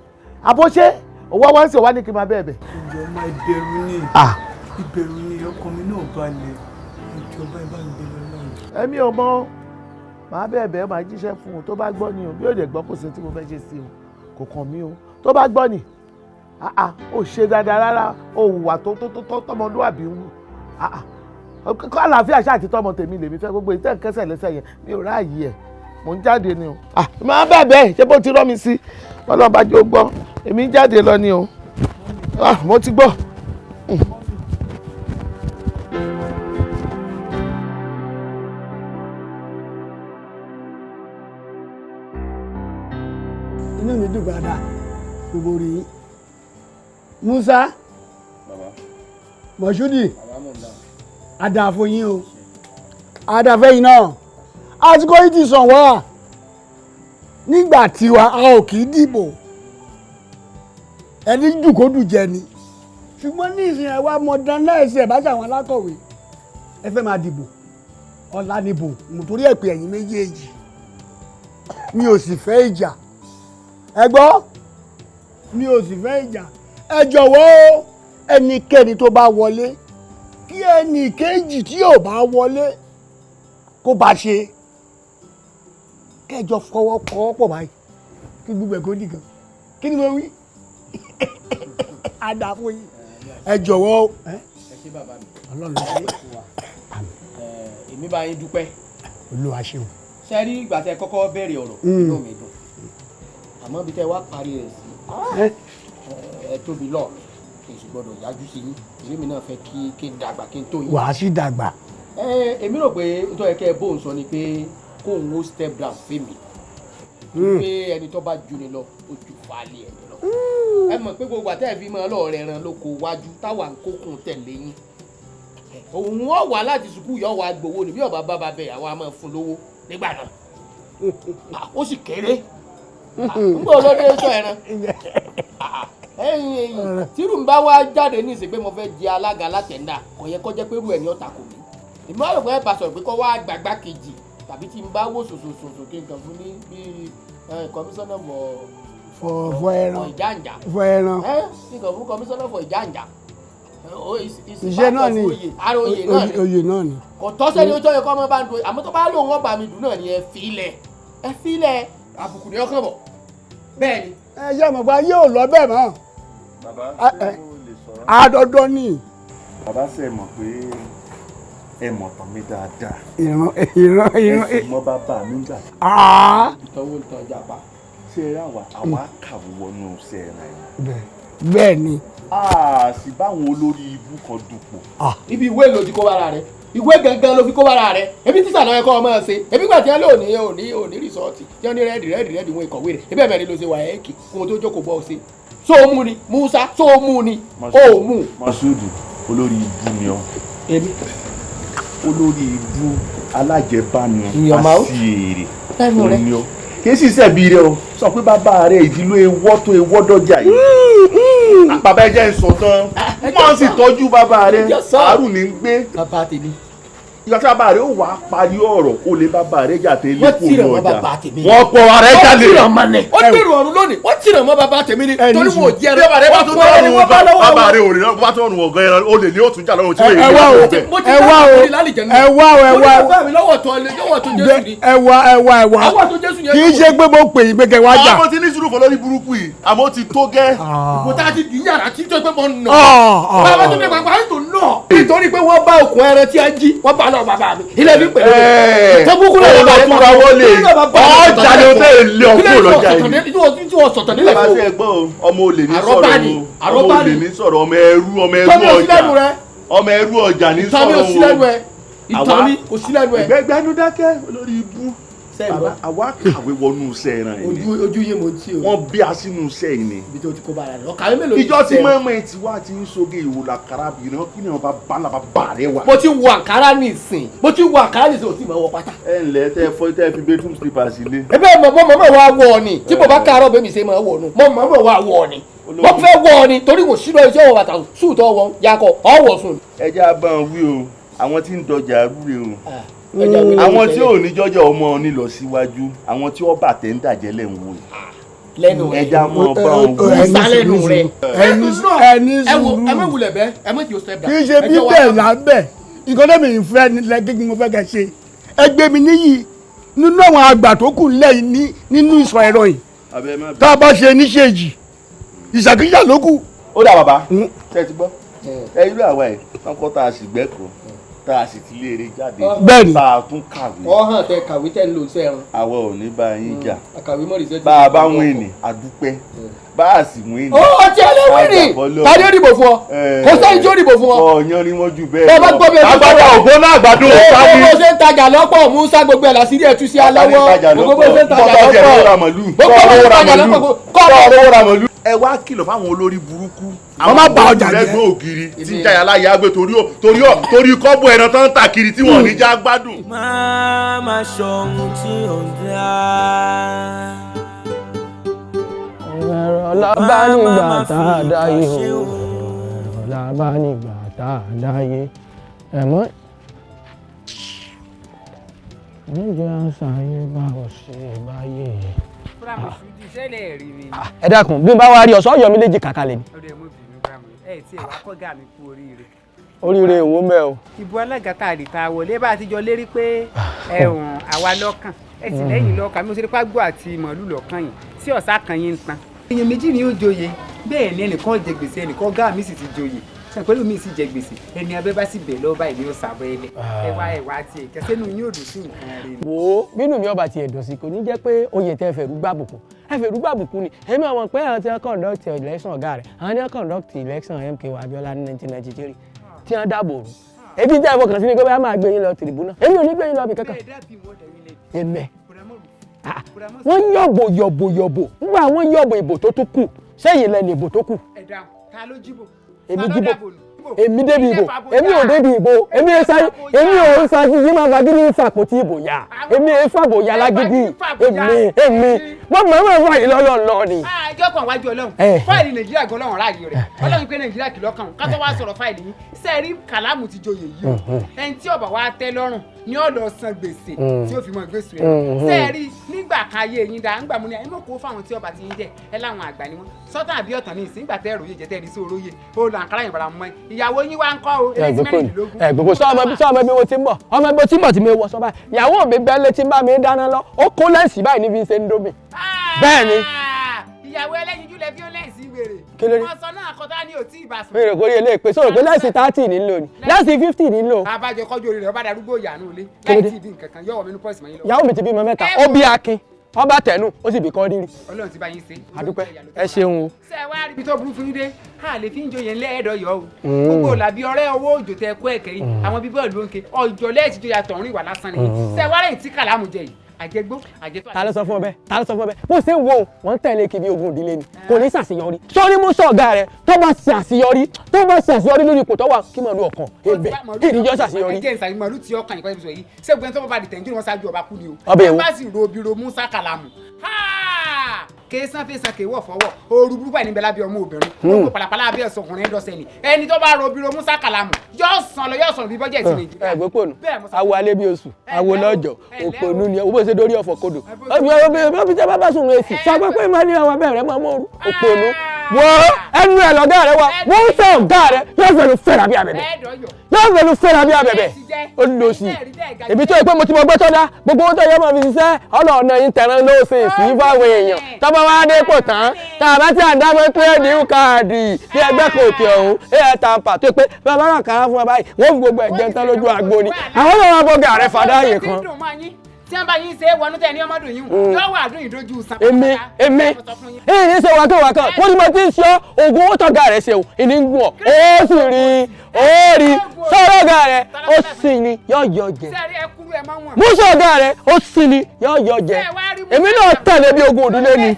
àbó ṣe òwò wá ń ṣe wá ní kí n máa bẹ́ẹ̀ bẹ̀. Ìjọba ìbẹ̀rù ni ìbẹ̀rù ni ọkàn mi náà balẹ̀ ìjọba ìbá mi bẹ̀ Lọ́lá. Èmi ò mọ̀, màá bẹ́ẹ̀ bẹ́ẹ̀ máa jíṣẹ́ fún un tó bá gbọ́ ni o, bí ó dẹ̀ gbọ́ kò sí tí mo fẹ́ ṣe sí o, kò kàn mí o, tó bá gbọ́ ni ó ṣe dáadáa rárá, ó hùwà tó tó tó tọmọlúwàbí ń wù. Kọ́ àlàáfíà ṣáà ti tọmọ tèmi lèmi fẹ́ gbogbo ìtẹ́ kẹsẹ̀ lẹ́sẹ̀ yẹn mi ò ráàyè ẹ̀, mò ń jáde ni o. Màá bẹ́ẹ̀ bẹ́ẹ̀ ṣé bó ti rọ́ mi sí, Ọlọ́run bá jẹ́ ó gbọ́, èmi ń jáde lọ ni o, mo ti gbọ́. Inú mi dùn gbàdá gbogbo rí yín. Musa Mọ̀ṣúdì àdàfo yín o, àdàfẹ́ yín náà, àsìkò yìí ti sàn wá. Nígbà tiwa a ò kì í dìbò, ẹni jùkódù jẹ ni, ṣùgbọ́n ní ìsìn ẹ̀ wá modernize ẹ̀ bá ṣàwọn alákọ̀wé ẹ fẹ́ máa dìbò ọ̀la níbò, mo torí ẹ̀ pé ẹ̀yin méjèèjì mi ò sì fẹ́ ìjà. Ẹ gbọ́, mi ò sì fẹ́ ìjà. Ẹ jọ̀wọ́ o, ẹnikẹ́ni tó bá wọlé kí ẹnì kejì tí ò bá wọlé kó bá ṣe kẹjọ fọwọ́ kọ́ pọ̀ báyìí kí gbogbo ẹ̀ kó dìgan. Kí ni mo wí? Àdàfo yìí. Ẹ jọ̀wọ́ o. Ẹ ṣé bàbá mi. Ọlọ́run ló ṣe. Èmi bá yín dúpẹ́. Olúwa ṣeun. Ṣe rí ìgbà tẹ kọ́kọ́ bẹ̀rẹ̀ ọ̀rọ̀, inú mi dùn, àmọ́ bí tẹ wá parí rẹ̀ sí, ẹ tóbi lọ́ọ̀ mi, kì í sì gbọ́dọ̀ yájú sí yín. Èmi mi náà fẹ́ kí n dàgbà kí n tó yín. Wàá sì dàgbà. Èmi rò pé nítorí kẹ́ ẹ bóun sọ ni pé kóun ó step down fèmí, pé ẹni tó bá ju ni lọ ó ju falẹ̀ ẹni lọ. Ẹ mọ̀ pé gbogbo àtẹ́ fi máa lọ́ọ̀rẹ́ ran lóko wájú táwa ń kókun tẹ̀lé yín, òun ọ̀ wá láti sùkúù yọ̀ wá gbowó ni bí ọba bá bẹ̀ àwa máa fún lówó nígbà náà. Ó sì kéré ngbọ olóde sọ ẹran ẹyìn tírù ń bá wá jáde ní ìsìn pé mo fẹ́ jẹ alága látẹ̀ndà, kò yẹ kó jẹ́ pé irú ẹ̀ ní ọ̀tà kò mí. Ìmọ̀ àròpọ̀ ẹ̀ bá sọ̀rọ̀ pé kó wá gbàgbá kejì tàbí tí n bá wò sòsòsòsò kí n kàn fún ní bíi kọmíṣánná fọ ẹran ìjànjà fọ ẹran kí n kàn fún kọmíṣánná fọ ìjànjà. Iṣẹ́ náà ni, ara oyè náà ni, oyè náà ni. Kò tọ́sẹ̀ ni ó tọ́ yẹ kó ọmọ bá ń do, àmọ́ tó bá lóun ọba mi dùn náà ni ẹ fi ilẹ̀, ẹ fi ilẹ̀, àbùkù ni ọkàn bọ̀ bẹ́ẹ̀ ni. Ẹ ṣe mọ̀ pé ayé ò lọ bẹ́ẹ̀ mọ́. Bàbá, ṣé mo lè sọ̀rọ̀? Àdọ́dọ́ ni. Bàbá, ṣe mọ̀ pé ẹ mọ̀ tán mi dáadáa. Ìran ìran ìran. Ẹ sì mọ bàbá mi gbà. Ìtọ́wò ìtàn ìjàpá. Ṣé ẹ ráwa àwa kàwé wọnú iṣẹ́ ẹ̀ràn yìí? Bẹ́ẹ̀ ni. A sì báwọn olórí ibú kan dupò. Ibi ìwé ló ti kó bára rẹ, ìwé gangan ló fi kó bára rẹ. Ebi tíṣà lọ yẹ kó ọmọ ṣe, ebi gbà tí ẹ lóòní òní òní rìsọ́ọ̀tì tí wọ́n ní rẹ́ẹ̀dì rẹ́ẹ̀dì rẹ́ẹ̀dì wọn ìkọ̀wé rẹ̀, ebi ẹ̀mẹ́rin ló ṣe wà ẹ́ẹ̀kì kó o tó jókòó bọ́ ọ ṣe. So o mú ni Musa, so o mú ni o mú. Masudu, olórí ibú ni ọ. Èmi. Olórí ibú alájẹbánu àṣìírè ni ọ. Kì í sì ṣẹ̀bi rẹ o, sọ pé bàbá rẹ ìdílé ewọ́ tó ewọ́ dọ́jà yìí. Bàbá ẹ jẹ́ ń sọ tán, wọ́n sì tọ́jú bàbá rẹ, àárùn ní ń gbé. Bàbá tèmi. Ìgbà tí bàbá rẹ ó wàá parí ọ̀rọ̀, ó lé bàbá rẹ jáde Wọ́n lẹ́kọ̀ọ́ tìrẹ̀ mọ́ ọjà. bàbá tèmi. Wọ́n pọ̀ ara ẹ jáde. Ó dèrò ọ̀run lónìí, wọ́n tìrẹ̀ mọ́ bàbá tèmi ni torí wọn ò jẹ́ Bí bàbá rẹ bá tún tọrùn wọ̀ bàbá rẹ ò rí bá tọrùn wọ̀ gan ẹran, ó lè ní òtún jà lọ́rùn tí Ẹ wá o, ẹ wá o, ẹ wá o, ẹ wá o. Bàbá mi lọ́wọ́ tó lọ́wọ́ tó Jésù ni. Ẹ wá, ẹ wá, ẹ wá. Ọwọ́ tó Jésù yẹn Kì í ṣe pé mo pè yín pé kẹ́ wá jà. Àwọn tí ní sùúrù fún lórí burúkú yìí, àmọ́ ó ti tó gẹ́. Mo tá a ti dì í yàrá tí tó pé mo nà. Ah, ah. Bàbá tó dé pàpà tó nà. Nítorí pé wọ́n bá okùn ẹran tí a jí, wọ́n bá lọ bàbá mi. Ilé mi pẹ̀lú. Tọ́bùkún náà Ó lọ túra wọlé. Ọjà ni ó tẹ̀ lé ọkùnrin lọ́jà yìí. Tí wọ́n sọ̀tàn nílẹ̀ Bàbá fún ṣe é gbọ́ o, ọmọ olè ní Àrọ́bá sọ̀rọ̀ ni, o, ọmọ àrọ́bá olè ni. ní sọ̀rọ̀, ọmọ ẹrú, ọmọ ẹrú Tọ́mi ò sí ọjà. lẹ́nu rẹ. Ọmọ ẹrú ọjà ní Ìtàn mi ò sọ̀rọ̀ sí lẹ́nu ẹ. Ìtàn mi Àwa- kò sí lẹ́nu ẹ. Gbẹgbẹnu dákẹ́ olórí ibú. Bàbá, àwa kàwé wọnú iṣẹ́ ẹran yìí ni. Ojú yín mo ti o. Wọ́n bí a sínú iṣẹ́ yìí ni. Ibi tó ti kó bára rẹ̀. Ọ̀kàwé mélòó ni Ìjọ tí ti sẹ́? mọ́mọ́ ti wá ti ń soge ìwò làkàrà bìrán kí ni ọba bá làbá bá rẹ wà. Mo ti wọ àǹkárá ní ìsìn. Mo ti wọ àǹkárá ní ìsìn, ò tí ì máa wọ pátá. Ẹ ǹlẹ́ tẹ́ fọ́ tẹ́ fi bedroom slippers sílé. Ebe mọ̀ mọ̀ mọ̀ wá wọ̀ ni tí mo bá káàárọ̀ bẹ́ẹ̀ mi ṣe máa wọ̀ nu mọ̀ mọ̀ mọ̀ wá wọ̀ ni mo fẹ́ wọ̀ ni torí kò sínú ẹni tí ọwọ́ bàtà sùtọ̀ wọ yakọ̀ ọwọ́ sùn. Ẹ jẹ́ abá wọn wí o, àwọn tí ń dọjà rúre o. Ẹja wí lórí Àwọn tí tẹ́lẹ̀. ò ní jọjọ ọmọ ní lọ síwájú, àwọn tí ó bà tẹ́ ń dàjẹ́ lẹ̀ ń wò yìí. Lẹ́nu rẹ̀. Ẹ já mọ́ bá wọn wí. Sálẹ̀nu rẹ̀. Ẹni Ẹ wo, sùúrù. ẹ má wulẹ̀ bẹ́ẹ̀, ẹ má jẹ́ o step down. Kì í ṣe Ẹ jẹ́ wá bíbẹ̀ là ń bẹ̀. Nǹkan tẹ́mi ń fẹ́ ni lẹ́gẹ́gẹ́ mo fẹ́ kẹ́ ṣe. Ẹ gbé mi níyì nínú àwọn àgbà tó kù nílẹ̀ yìí nínú ìsọ̀ ẹ̀rọ yìí. Abẹ́ má bínú. Tá a bá ṣe níṣèjì, ìṣàkíyà ló kù. Ó dà bàbá, ṣe ti gbọ́? Ẹ irú àwa ẹ̀ tán kọ́ tá a sì gbẹ́kọ̀ọ́, tá a sì ti lé eré jáde, Bẹ́ẹ̀ni. tá a tún kàwé. Ọ̀hán tẹ kàwé tẹ ń lo iṣẹ́ ẹran. Àwa ò ní bá yín jà. Àkàwé mọ̀ rìsẹ́tì. Bá a bá wíìnì, a dúpẹ́. Bá a sì wíìnì. Ó ti ẹ lé wíìnì. Ta ni ó dìbò fún ọ? Kò sẹ́yìn tí ó dìbò fún ọ. Ọ̀yan ni wọ́n jù bẹ́ẹ̀ Bọ́ bá gbọ́ bí ẹ ti Àgbàdo ògbóná àgbàdo Ó sábì. bó ṣe ń tajà lọ́pọ̀ Musa gbogbo ẹ̀ làṣírí ẹ̀ tú sí aláwọ̀. Gbogbo bó ṣe ń tajà lọ́pọ̀. Gbogbo bó ṣe ń tajà lọ́pọ̀. Kọ́ ẹ wá kìlọ̀ fáwọn olórí burúkú. Wọ́n má ba ọjà jẹ́. Lẹ́gbẹ̀ẹ́ ògiri tí ń jayà láyà gbé torí kọ́bù ẹran tó ń tà kiri tí wọ́n ò ní já gbádùn. Má má sọ ohun tí ò ń dá. Ẹ̀rọ lábá nígbà tá a dáyé o. Ẹ̀rọ lábá nígbà tá a dáyé. Ẹ̀mọ́. Níjẹ́ àṣàyè bá ò ṣe báyé. Ṣẹlẹ̀ rí mi. Ẹ dákun, bí n bá wá rí ọ̀sán ọ̀yọ́ mi léjì kàkà lè ní. Ọdẹ mo bínú bá mi ẹ tí ẹ wá kọ́gà mi kú oríire. Oríire èwo mẹ́ o. Ìbò alága tá a lè ta wọlé bá a ti jọ lérí pé ẹ̀hún àwa lọ́kàn ẹ sì lẹ́yìn lọ́kàn mi ò ṣe ní pàgbọ́ àti màálù lọ́kàn yìí tí ọ̀sá kan yín ń tan. Èèyàn méjì ni ó joyè, bẹ́ẹ̀ ni ẹnìkan jẹ gbèsè, ẹnìkan ọ̀gá mi sì ti joyè. Pẹ̀lú mi sì jẹ gbèsè, ẹni abẹ́ bá sì bẹ̀ lọ́wọ́ báyìí ni ó sàbọ̀ ẹlẹ̀. Ẹwà ẹwà tiẹ̀ kẹsẹ́nu yín ò dùn sí nǹkan rẹ̀ ni. Wo bínú mi ọba tiẹ̀ dùn sí, kò ní jẹ́ pé oyè tẹ́ fẹ̀rù gbàbùkù, ẹ fẹ̀rù gbàbùkù ni. Èmi àwọn pé àwọn tí wọ́n conduct election ọ̀gá rẹ̀, àwọn tí wọ́n conduct election MKO Abiola ní 1993 tí wọ́n dáàbò rú. Ebi jẹ́ ìfọkàn sí ni pé báyà máa gbé yín lọ tìrìbùnà, èmi ò ní gbé yín lọ ibì kankan. Èmi wọ́n yọ̀bò yọ̀bò yọ̀bò nígbà wọ́n yọ̀bò ìbò tó tún kù sẹ́yìn lẹ́nu ìbò tó kù. Ẹ dáhùn, ta ló jíbò? Èmi jíbò, èmi débi ìbò, èmi ò débi ìbò, èmi ò sáré, èmi ò sáré yìí máa fagídí fàpótí ìbò yá, èmi ò fàbò yá lágídí, èmi wọ́n mọ̀ ọ́n wà yìí lọ́lọ́ lọ ni. Ẹjọ́ kan wájú Ọlọ́run, fáìlì Nàìjíríà gan Ọlọ́run ráàyè rẹ̀, Ọlọ́run pé Nàìjíríà kìlọ̀ kan ká tó wá sọ̀rọ̀ fáìlì yín sẹ́ẹ̀rí Kàlámù ti joyè yìí o, ẹni tí ọba wa tẹ́ lọ́rùn ni ó lọ san gbèsè tí ó fi mọ gbèsè rẹ̀. Sẹ́ẹ̀rí nígbà kan ayé yín dá ńgbà mú ni ẹ mọ̀ kó fáwọn tí ọba ti ń jẹ ẹ láwọn àgbà ni wọn sọ́tàn àbí ọ̀tàn ní ìsìn ìgbà tẹ́ ẹ̀rọ yé jẹ tẹ́ ẹ̀rí sí oróyè ó lọ àǹkárá yẹn bàrà mọ́ ẹ ìyàwó yín wá ń kọ́ o eléyìí mẹ́rìndínlógún. Ẹ gbogbo sọ ọmọ bí mo ti ń bọ̀, ọmọ bí mo ti ń bọ̀ tí mi wọ sọ báyìí, ìyàwó mi bẹ́ẹ̀ létí bá mi dáná lọ, ó kó lẹ́ǹsì báyìí níbi ṣe ń dómi. Bẹ́ẹ̀ ni. Ìyàwó ẹlẹ́yinjú lẹ fíọ́lẹ́ǹsì wèrè. Kí ló dé? Wọ́n sọ náà kọ́tà ní òtí ìbásùn. Mi rò kórí eléyìí pé sọ̀rọ̀ pé lẹ́ǹsì 30 nílò ni, lẹ́ǹsì 50 nílò. Abájọ kọjú orí rẹ̀ ọba darúgbó ìyànú ilé láì tí ì bí nǹkan kan yọ̀wọ̀ mi ní pọ́ìsì mọ́ yín lọ. Ìyàwó mi ti bímọ mẹ́ta, ó bí Akin, ọba tẹnu, ó sì bí kọ́ rírì. Ọlọ́run ti bá yín ṣe. Àdúpẹ́, ẹ ṣeun o. Ṣé ẹ wá rí ibi tó burú fún yín dé? A lè fi ń joyè ńlẹ́ ẹ̀dọ̀ yọ o. Gbogbo làbí ọ̀rẹ́ owó òjò tẹ kó ẹ̀kẹ́ yìí, àwọn bíbọ̀ ìlú òǹkè, ọjọ́ lẹ́ẹ̀tì joyè àtọ̀run ìwà lásán ni. Ṣé ẹ wá rẹ̀ tí Kàlámù jẹ yìí? Àjẹgbó, àjẹtó. Ta ló sọ fún ọ bẹ́ẹ̀? Ta ló sọ fún ọ bẹ́ẹ̀? Bó ṣe ń wo wọ́n ń tẹ̀lé kiri ogun ìdílé ni, kò ní ṣàṣeyọrí. Sọ́rí mú sọ̀gá rẹ̀ tó bá ṣe àṣeyọrí, tó bá ṣe àṣeyọrí lórí ipò tó wà kí màlúù ọkàn ebè kí ìdíjọ́ ṣàṣeyọrí. Ẹ jẹ́ ìsàlẹ̀ màlúù tí ọkàn ìkọ́ ìbùsọ̀ yìí, ṣé gbogbo ẹni tó bá di tẹ̀jú ni wọ́n ṣáájú ọba kú ni o. Ọbẹ̀ èwo? Bá sì ro obìnrin Musa Kàlámù. Kéésán fèsàn kéwọ̀ fọwọ́, ooru burúkú àìní bẹ́lá bí ọmọ obìnrin, gbogbo pàlàpàlà abẹ́ ọ̀sán ọkùnrin ẹ̀dọ́sẹ̀ ni. Ẹni tó bá ro obìnrin Musa Kàlámù yóò sàn lọ yóò sàn bí bọ́jẹ̀tì Nàìjíríà. Ẹ gbópònù, awo alẹ́ bí oṣù, awo lọ́jọ́, òpònú ni owó ṣe dórí ọ̀fọ̀ kodò. Ọbí tẹ́ bá bá sùn èsì, sọ pé pé máa ní àwọn abẹ́rẹ́ máa mọ́ òru, òpònú. Wọ́n ẹnu ẹ̀ lọ́gá rẹ wa, wọ́n sọ ọ̀gá rẹ, yóò fẹ́nu fẹ́ra bí abẹ̀bẹ̀. Yóò fẹ́nu fẹ́ra bí abẹ̀bẹ̀. Ó lọ sí. Ibi tó yẹ pé mo ti mọ gbọ́ tọ́da, gbogbo owó tó yẹ máa fi ṣiṣẹ́, ọlọ́ọ̀nà yín tẹ̀rán ló ṣe sí fáwọn èèyàn. Tọ́ba wá dé pò tán, tá a bá ti àdámọ́ tírẹ́ẹ̀dì káàdì ní ẹgbẹ́ kan òkè ọ̀hún, ẹ̀ tàǹpà tó pé bàbá rà kàrá fún wa báyìí, wọ́n fi gbogbo ẹ̀jẹ̀ tán lójú agbo ni. Àwọn náà wá bọ́gà rẹ̀ fàdá yìí kan. Tí wọ́n bá yín ṣe é wọnú tẹ̀ ní ọmọdún yìí yóò wà dùn ìdójú san. Èmi èmi èyí ní ṣe wákàwákà wọ́n ní mo ti ń ṣe oògùn owó tọ́ga rẹ̀ ṣe o, ìní ń gùn ọ́, ó sì rí ó rí sọ́rọ́ ọ̀gá rẹ̀ ó sì ní yóò yọ jẹ. Musa ọ̀gá rẹ̀ ó sì ní yóò yọ jẹ. Èmi náà tẹ̀lé bí ogun òdúlé ni.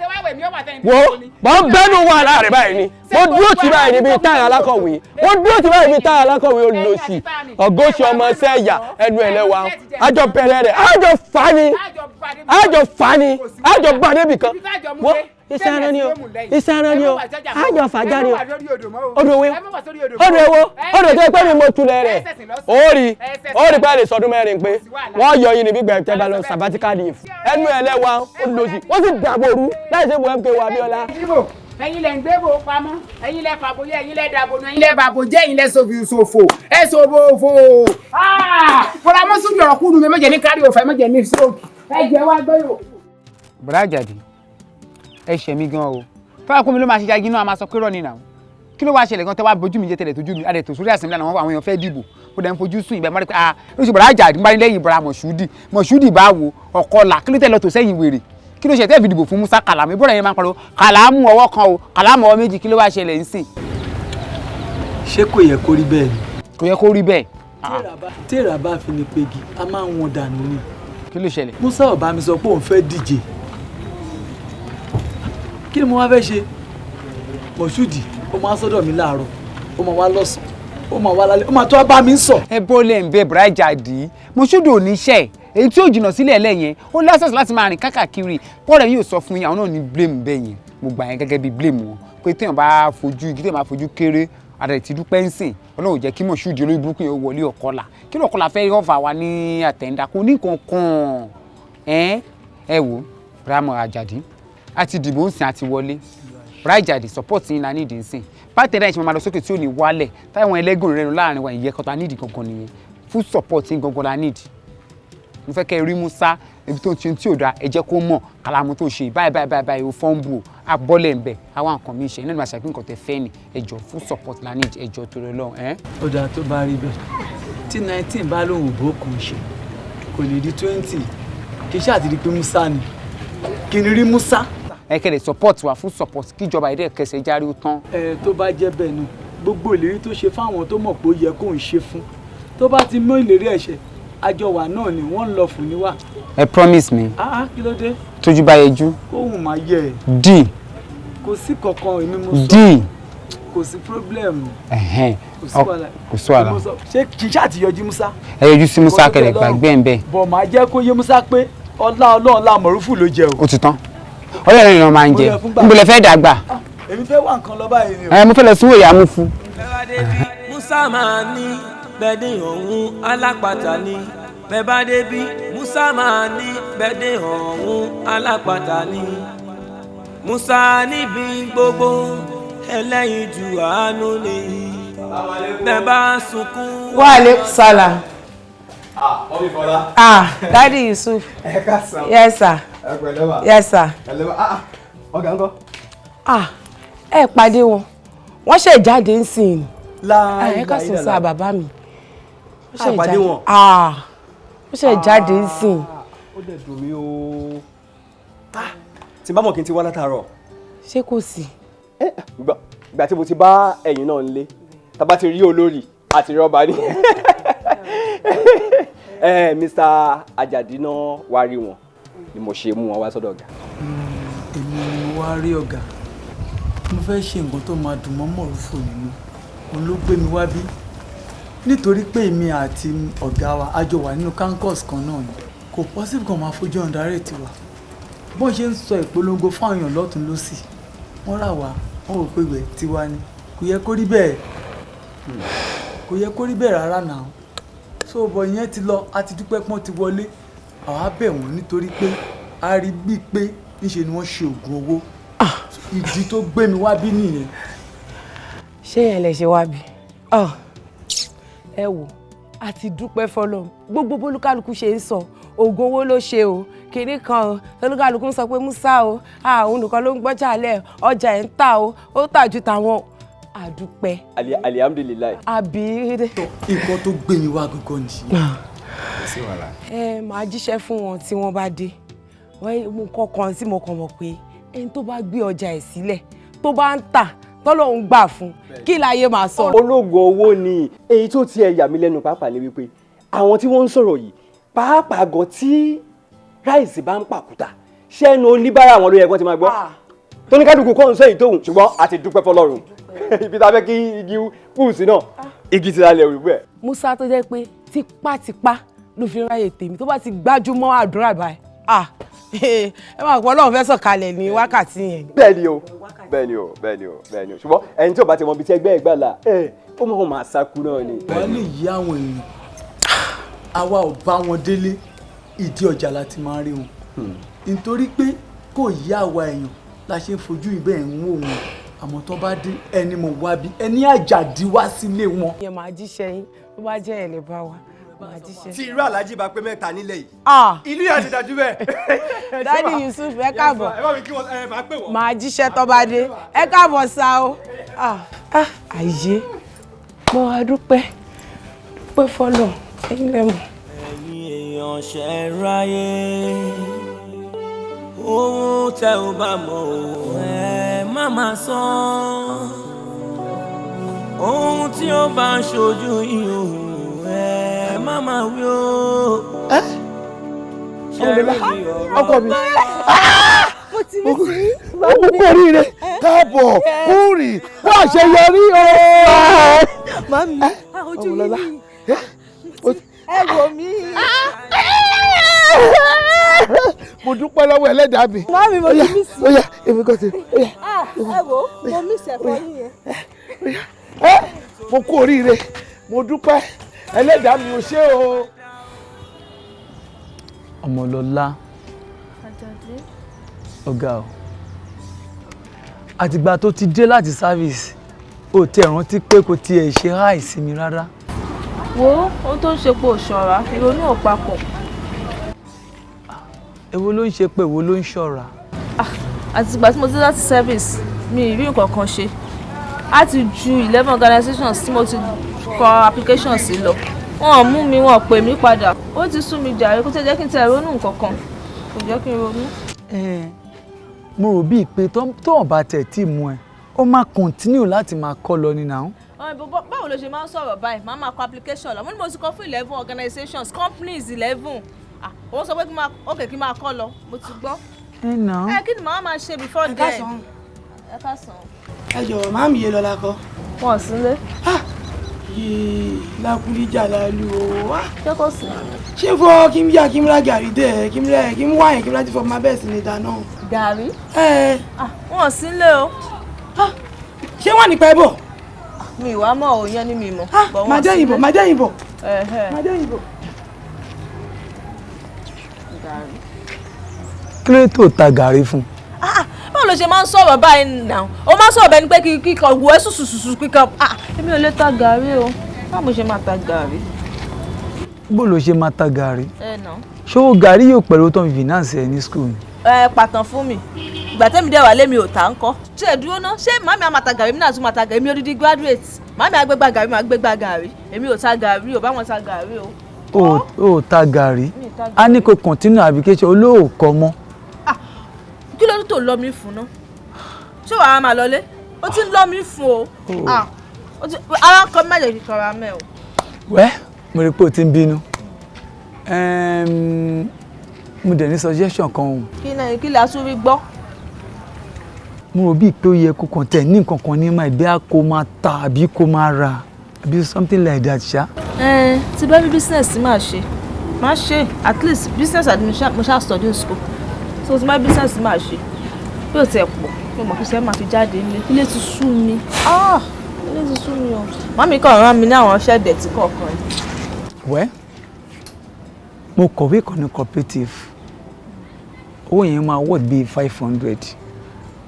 Wo mọ̀ ń bẹ́nu wà láàrin báyìí ni. Mo dúró tì báyìí ni bíi táyà alákọ̀wé. Mo dúró tì báyìí bíi táyà alákọ̀wé olóṣì. Ọ̀gọ́sì ọmọ sẹ́yà ẹnu ẹlẹ́wà. Àjọ bẹ̀rẹ̀ rẹ̀, àjọ fani, àjọ fani, àjọ bá débi kan. Wo iṣẹ́ ara ni o, iṣẹ́ ara ni o, àjọ fàájà ni o. Odò wo? Odò wo? Odò tó pé mi mo tulẹ̀ rẹ̀. Ó rí ó rí pé lè sọdún mẹ́rin pé wọ́n yọ yín níbi gbẹ̀rẹ̀ tẹ́ bá lọ sabbatical leave. Ẹnu ẹlẹ́wà olóṣì, wọ́n sì dàbò rú láì ṣe bu MKO Abiola. Ẹ̀yin lẹ ń gbé bò pamọ́, ẹ̀yin lẹ fàbò yẹ, ẹ̀yin lẹ dàbò nù, ẹ̀yin lẹ bàbò jẹ́, ẹ̀yin lẹ ṣòfò, ẹ ṣòfò. Fọlámọ́sùn yọ̀rọ̀ kúrú mi, mọ̀jẹ̀ ní kárí òfẹ́, mọ̀jẹ̀ ní stroke. Ẹ jẹ́ wá gbé yò. Bùrá Àjàdí, ẹ ṣẹ̀ mí gan o. Fáwọn kó mi ló máa ṣe jagi náà, a máa sọ pé rọ̀ ni nà. Kí ló wá ṣẹlẹ̀ gan tẹ́ wá bójú mi jẹ́ tẹ́lẹ̀ tójú mi, adẹ̀ tó sórí àsìmílà náà àwọn èèyàn fẹ́ dìbò. Ó dẹ̀ ń fojú sùn ìgbà mọ́rí pé ah ló ṣe Bùrá Àjàdí ń bá ní lẹ́yìn Bùrá Mọ̀ṣúdì. Mọ̀ṣúdì bá wo ọ̀kọlà, kí ló tẹ̀ lọ tò sẹ́yìn wèrè? Kí ló ṣe tẹ́ fi dìbò fún Musa Kàlámù? Ìbúra yẹn máa ń pariwo Kàlámù ọwọ́ kan o, Kàlámù ọwọ́ méjì, kí ló wá ṣẹlẹ̀ ń sìn? Ṣé kò yẹ kó rí bẹ́ẹ̀ ni? Kò yẹ kó rí bẹ́ẹ̀. Téèrà bá fi ni pegi, a máa ń wọn dànù ni. Kí ló ṣẹlẹ̀? Musa ò bá mi sọ pé òun fẹ́ díje. Kí ni mo wá fẹ́ ṣe? Mọ̀ṣúdì, ó máa sọ́dọ̀ mi láàárọ̀, ó máa wá lọ́sàn-án, ó máa wá lálẹ́, ó máa tó wá bá mi sọ. Ẹ bó lè ń bẹ Bùrá Àjàdí, Mọ̀ṣúdì ò ní ṣẹ́ èyí tí ó jìnnà sílẹ̀ lẹ́yìn ó lásàsì láti máa rìn kákàkiri. Pọ́ọ̀rẹ́ yóò sọ fún yín, àwọn náà ní blame bẹ́ẹ̀ yẹn, mo gbà yẹn gẹ́gẹ́ bí blame wọn pé téèyàn bá fojú igi téèyàn bá fojú kéré àdàtì ti dúpẹ́ ń sìn. Ọlọ́run ò jẹ́ kí Mọ̀ṣúdì olórí burúkú yẹn wọlé ọ̀kọ́là. Kí lọ́kọ́là fẹ́ ọ̀fà wa ní àtẹ̀ǹdà kò ní kankan. Ẹ ẹ wò Bùrá Àjàdí, a ti dìbò ń sìn àti wọlé. Bùrá Àjàdí support yín la nídìí ń sìn. Pátẹ́rẹ́ àìsàn máa lọ sókè tí ò ní wálẹ̀ táwọn ẹlẹ́gùn rẹ̀ láàrin wa ìyẹ́kọ̀tà nídìí gangan nìyẹn. Full support yín gangan la nídìí. Mo fẹ́ kẹ́ rí Musa Ibi tó ti ń tí ò da, ẹ jẹ́ kó mọ̀. Kàlámù tó ṣe báyìí báyìí báyìí báyìí, o fọ́nbù o, abọ́lẹ̀ ń bẹ̀, àwọn nǹkan mi ṣe. Iná ní màá ṣàpín nǹkan tẹ fẹ́ ni. Ẹ jọ̀ọ́, full support la need, ẹ jọ̀ọ́ torí Ọlọ́run. Ẹ́. Ó dáa, tó bá rí bẹ́ẹ̀, tí 19 bá lóun ò bó kàn ṣe, kò lè di 20. Kì í ṣáà ti di pé Musa ni kí ni rí Musa. Ẹ kẹ́lẹ̀ support wa, full support, kíjọba ìdẹ́ kẹsẹ̀ járe ó tán. Ẹ tó bá jẹ́ bẹ́ẹ̀ náà, gbogbo ìlérí tó ṣe fáwọn tó mọ̀ pé ó yẹ kóun ṣe fún, tó bá ti mú ìlérí ẹ̀ṣẹ̀, àjọ wà náà ni wọ́n ń lọ fún níwà. Ẹ promise mi. Ah, kí ló dé? Tójú bá yẹjú. Kóhùn máa yẹ ẹ. D. Kò sí kankan, èmi mo sọ. D. Kò sí problem. Ẹ̀hẹ́n. Kò sí wàhálà. Kò sí wàhálà. Mo sọ, ṣé kì í ṣáà ti yọjú Musa? Ẹ yọjú sí Musa, kẹlẹ̀ gbàgbé ẹ̀ ń bẹ̀. Bọ̀, máa jẹ́ kó yé Musa pé ọlá Ọlọ́run la Mọ̀rúfù ló jẹ o. Ó ti tán. Ọlọ́run ìran máa ń jẹ. Níbo lẹ fẹ́ dàgbà? Èmi fẹ́ wá nǹkan lọ báyìí ni o. Ẹ mo fẹ́ lọ sí wòye amúfú. Musa máa ní bẹ́ẹ̀dẹ̀ ọ̀hún alápàtà ni. Bẹ́ẹ̀ bá débi, Musa máa ní bẹ́ẹ̀dẹ̀ ọ̀hún alápàtà ni. Musa níbi gbogbo, ẹlẹ́yinjú àánú ni. Bẹ́ẹ̀ bá sunkún. Wa alaikum salam. Ah, Mummy Fọlá. Ah, Daddy Yusuf. Ẹ káàsán. Yes, sir. Ẹ pẹ̀lẹ́ mà. Yes, sir. Ẹ lẹ́wà. Ah, ah, ọ̀gá ńkọ́? Ah, ẹ pàdé wọn. Wọ́n ṣe jáde ń sìn. Láì. Ẹ káàsán sá, bàbá mi. Wọ́n ṣe Ah, pàdé jáde. wọn. Ah, wọ́n ṣe jáde ń sìn. Ó dẹ̀ dùn mí o. Ah, tí n bá mọ̀ kí n ti wá látàárọ̀. Ṣé kò sí? Ìgbà tí mo ti bá ẹ̀yin náà nílé, tá bá ti rí olórí àti rọ́bà ni. Ẹ Mr. Ajadi náà wá rí wọn ni mo ṣe mú wọn wá sọ́dọ̀ ọ̀gá. Èmi ni mo wá rí ọ̀gá. Mo fẹ́ ṣe nǹkan tó máa dùn mọ́ Mọ̀rúfù nínú, òun ló gbé mi wá bí, nítorí pé èmi àti ọ̀gá wa a jọ wà nínú campus kan náà ni. Kò possible kan máa fojú underrate wa. Bọ́n ṣe ń sọ ìpolongo fáwọn èèyàn lọ́tún lọ́sì, wọ́n rà wá, wọ́n rò pé ìwẹ̀ tiwa ni. Kò yẹ kó rí bẹ́ẹ̀, kò yẹ kó rí bẹ́ẹ̀ rárá náà. So bọ̀, ìyẹn ti lọ, a ti dúpẹ́ pọ́n ti wọlé. Àwa bẹ̀ wọ́n nítorí pé a rí bíi pé níṣe ni wọ́n ṣe oògùn owó. Ìdí tó gbé mi wá bí nìyẹn. Ṣé yẹn lẹ ṣe wá bí? Ah, ẹ wò, a ti dúpẹ́ fọlọ́run. Gbogbo bólúkálukú ṣe ń sọ oògùn owó ló ṣe o, kinní kan o, olúkálukú ń sọ pé Musa o, ah, òun nìkan ló ń gbọ́jà lẹ̀, ọjà ẹ̀ ń tà o, ó tà ju tàwọn. Àdúpẹ́. Alihamdulilayi. Àbí. Nǹkan tó gbé mi wá gangan nìyí. Kò sí wàhálà. Ẹ máa jíṣẹ́ fún wọn tí wọ́n bá dé. Wọ́n mú kọ́kan tí mo kàn mọ̀ pé ẹni tó bá gbé ọjà ẹ̀ sílẹ̀, tó bá ń tà, tọ́lọ́hún gbà fún, kí láyé máa sọ. Ológun owó ni. Èyí tó tiẹ̀ yà mí lẹ́nu pàápàá ni wípé àwọn tí wọ́n ń sọ̀rọ̀ yìí pàápàá gan, tí ráìsì bá ń pàkúta ṣẹ́nu oníbàárà wọn ló yẹ kí wọ́n ti máa gbọ́ tóníkàdùkù kọ́ ń sọ èyí tóhùn. Ṣùgbọ́n a ti dúpẹ́ fọlọ́run, ibi tá a fẹ́ kí igi kù sí náà, igi ti lálẹ́ òwú ẹ̀. Musa tó jẹ́ pé tipátipá ló fi ráyè tèmi, tó bá ti gbájúmọ́ àdúrà báyìí, ah, ẹ máa pọ̀, Ọlọ́run fẹ́ sọ̀kalẹ̀ ní wákàtí yẹn. Bẹ́ẹ̀ ni o, bẹ́ẹ̀ ni o, bẹ́ẹ̀ ni o, bẹ́ẹ̀ ni o. Ṣùgbọ́n ẹni tí ò bá ti mọ ibi tí ẹgbẹ́ ẹ̀ gbà là ẹ, ó mọ̀ máa sáku náà ni. Wàá lè yí àwọn èèyàn, àwa ò bá wọn délé, ìdí ọjà la ti máa ń rí wọn, nítorí pé kò yí àwa èèyàn la ṣe ń fojú ibẹ̀ ń wò wọn. Àmọ́ tó bá dé, ẹni mo wá bí ẹni Àjàdí wá sílé wọn. Ìyẹn máa jíṣẹ́ yín, tó bá jẹ́ ẹ̀ lè bá wa, máa jíṣẹ́. Tí irú alájí bá pé 3 nílẹ̀ yìí, Ah. ìlú yà ti dájú bẹ́ẹ̀. Daddy Yusuf, ẹ káàbọ̀. Ẹ bá mi kí wọn, ẹ máa pè wọ́n. Máa jíṣẹ́ tó bá dé. Ẹ káàbọ̀ sá o. Ah, ah, àyè mo wá dúpẹ́, dúpẹ́ fọlọ́, ẹ̀yin lẹ mọ̀. Ẹ̀yin èèyàn, ṣe ráyé, ohun tẹ́ ò bá mọ̀ ò, ẹ má má sọ. Ohun tí ó bá ń ṣojú yín o, ẹ má má wí o. Ọmọlọ́lá, ọkọ mi. Mo ti rí sí. Ó kú oríire, káàbọ̀, kúrì kú àṣeyọrí o. Màmí, ojú yìí ni ẹ wò mí. Mo dúpẹ́ lọ́wọ́ ẹlẹ́dàá mi. Màmí, mo ti miss. Ó yá, èmi kò sí. Ó yá. Ẹ wò, mo miss ẹ̀fọ́ yín yẹn. Mo kú oríire, mo dúpẹ́, ẹlẹ́dàá mi ò ṣe o. Ọmọlọ́lá. Àjàdí. Ọ̀gá o, àtìgbà tó ti dé láti service, ó tiẹ̀ rántí pé kò tiẹ̀ ṣe háì sí mi rárá. Wo ohun tó ń ṣe pò ṣọ̀ra, ìrònú ò papọ̀. Èwo ló ń ṣe pé èwo ló ń ṣọ̀ra? Àti ìgbà tí mo ti dé láti service, mi ì rí nǹkan kan ṣe. Á ti ju 11 organizations tí mo ti kọ application sí lọ. Wọn ò mú mi, wọn ò pè mí padà. Ó ti sú mi jàre, kó tẹ́ jẹ́ kí n tẹ̀ ronú nǹkan kan. Kò jẹ́ kí n ronú. Ẹ mo rò bíi pé tó wọn bá tẹ̀ tí mú ẹ, ó máa continue láti máa kọ́ lọ ní náà. Báwo ló ṣe máa ń sọ̀rọ̀ báyìí? Màá máa kọ application lọ. Mo ní mo ti kọ fún 11 organizations, companies 11. Ah, òun sọ pé kí n máa, okay, kí n máa kọ́ lọ. Mo ti gbọ́. Ẹ nà. Ẹ kí ni màá máa ṣe before Ẹ then? káàsán. Ẹ káàsán. Ẹ jọ̀wọ́, máàmì yé lọ́la kọ́. Wọn ò sílé. Yéé, lákúlíjà lálù o wá. Ṣé kò sí? Ṣé fọ kí n yá kí n ra gàrí dẹ̀ kí n rẹ̀ kí n wá yẹn kí n láti fọ máa bẹ́ẹ̀ sí ní ìdáná. Gàrí? Ẹ. Wọn ò sílé o. Ṣé wọ́n nípa ẹ bọ̀? Mi ìwà mọ̀ ò yẹn ni mi mọ̀. But wọn Màá ò jẹ́ ìbò, sílé. màá jẹ́ ìbò. Ẹ̀hẹ́. Màá jẹ́ ìbò. Gàrí. Kí ló dé tó ta gàrí fún? Báwo ló ṣe máa ń sọ̀rọ̀ báyìí náà? O máa ń sọ̀rọ̀ bẹ́ẹ̀ ni pé kíkọ wò ẹ́ sùsùsùsù kíkọ. Ah, èmi ò lè ta gàrí o. Báwo mo ṣe máa ta gàrí? Bó ló ṣe máa ta gàrí? Ẹ nà. Ṣówó gàrí yóò pẹ̀lú tó ń fi finance ẹ ní school ni? Ẹ pàtàn fún mi. Ìgbà tẹ́mi dẹ̀ wà lémi ò tà ń kọ́. Ṣé ẹ dúró ná? Ṣé màmí á máa ta gàrí? Èmi náà tún máa ta gàrí. Èmi odidi graduate. Màmí á gbégbá gàrí, màá gbégbá gàrí. Èmi ò ta gàrí o, báwọn ta gàrí o. Ó ta gàrí. Mi ò ta gàrí. A ní kó continue application olóòkọ mọ́. Kí ló dé tó lọ mí fún ná? Ṣé wàá máa lọlé? Ó ti ń lọ mí fún o. Ah, ara ń kọ mẹ́jẹ̀ kíkanra mẹ́ o. Wẹ́, mo rí pé o ti ń bínú. Mo dẹ̀ ní suggestion kan o. Kí náà kí la tún rí gbọ́? Mo rò bíi pé ó yẹ kó kàn tẹ̀ ní nǹkan kan ní máa bí a kò máa ta àbí kò máa rà àbí something like that ṣá. Ẹ ti bá mi business tí màá ṣe, máa ṣe at least business administration mo ṣáà study in school, so ti bá business tí màá ṣe bí o tiẹ̀ pọ̀, mo mọ̀ kí sẹ́ máa fi jáde nílé. Ilé ti sú mi, ah, ilé ti sú mi o. Màmí kàn rán mi ní àwọn iṣẹ́ ìdẹ̀tí kọ̀ọ̀kan ni. Wẹ́, mo kọ̀wé kan ní cooperative, owó yẹn máa worth bíi 500.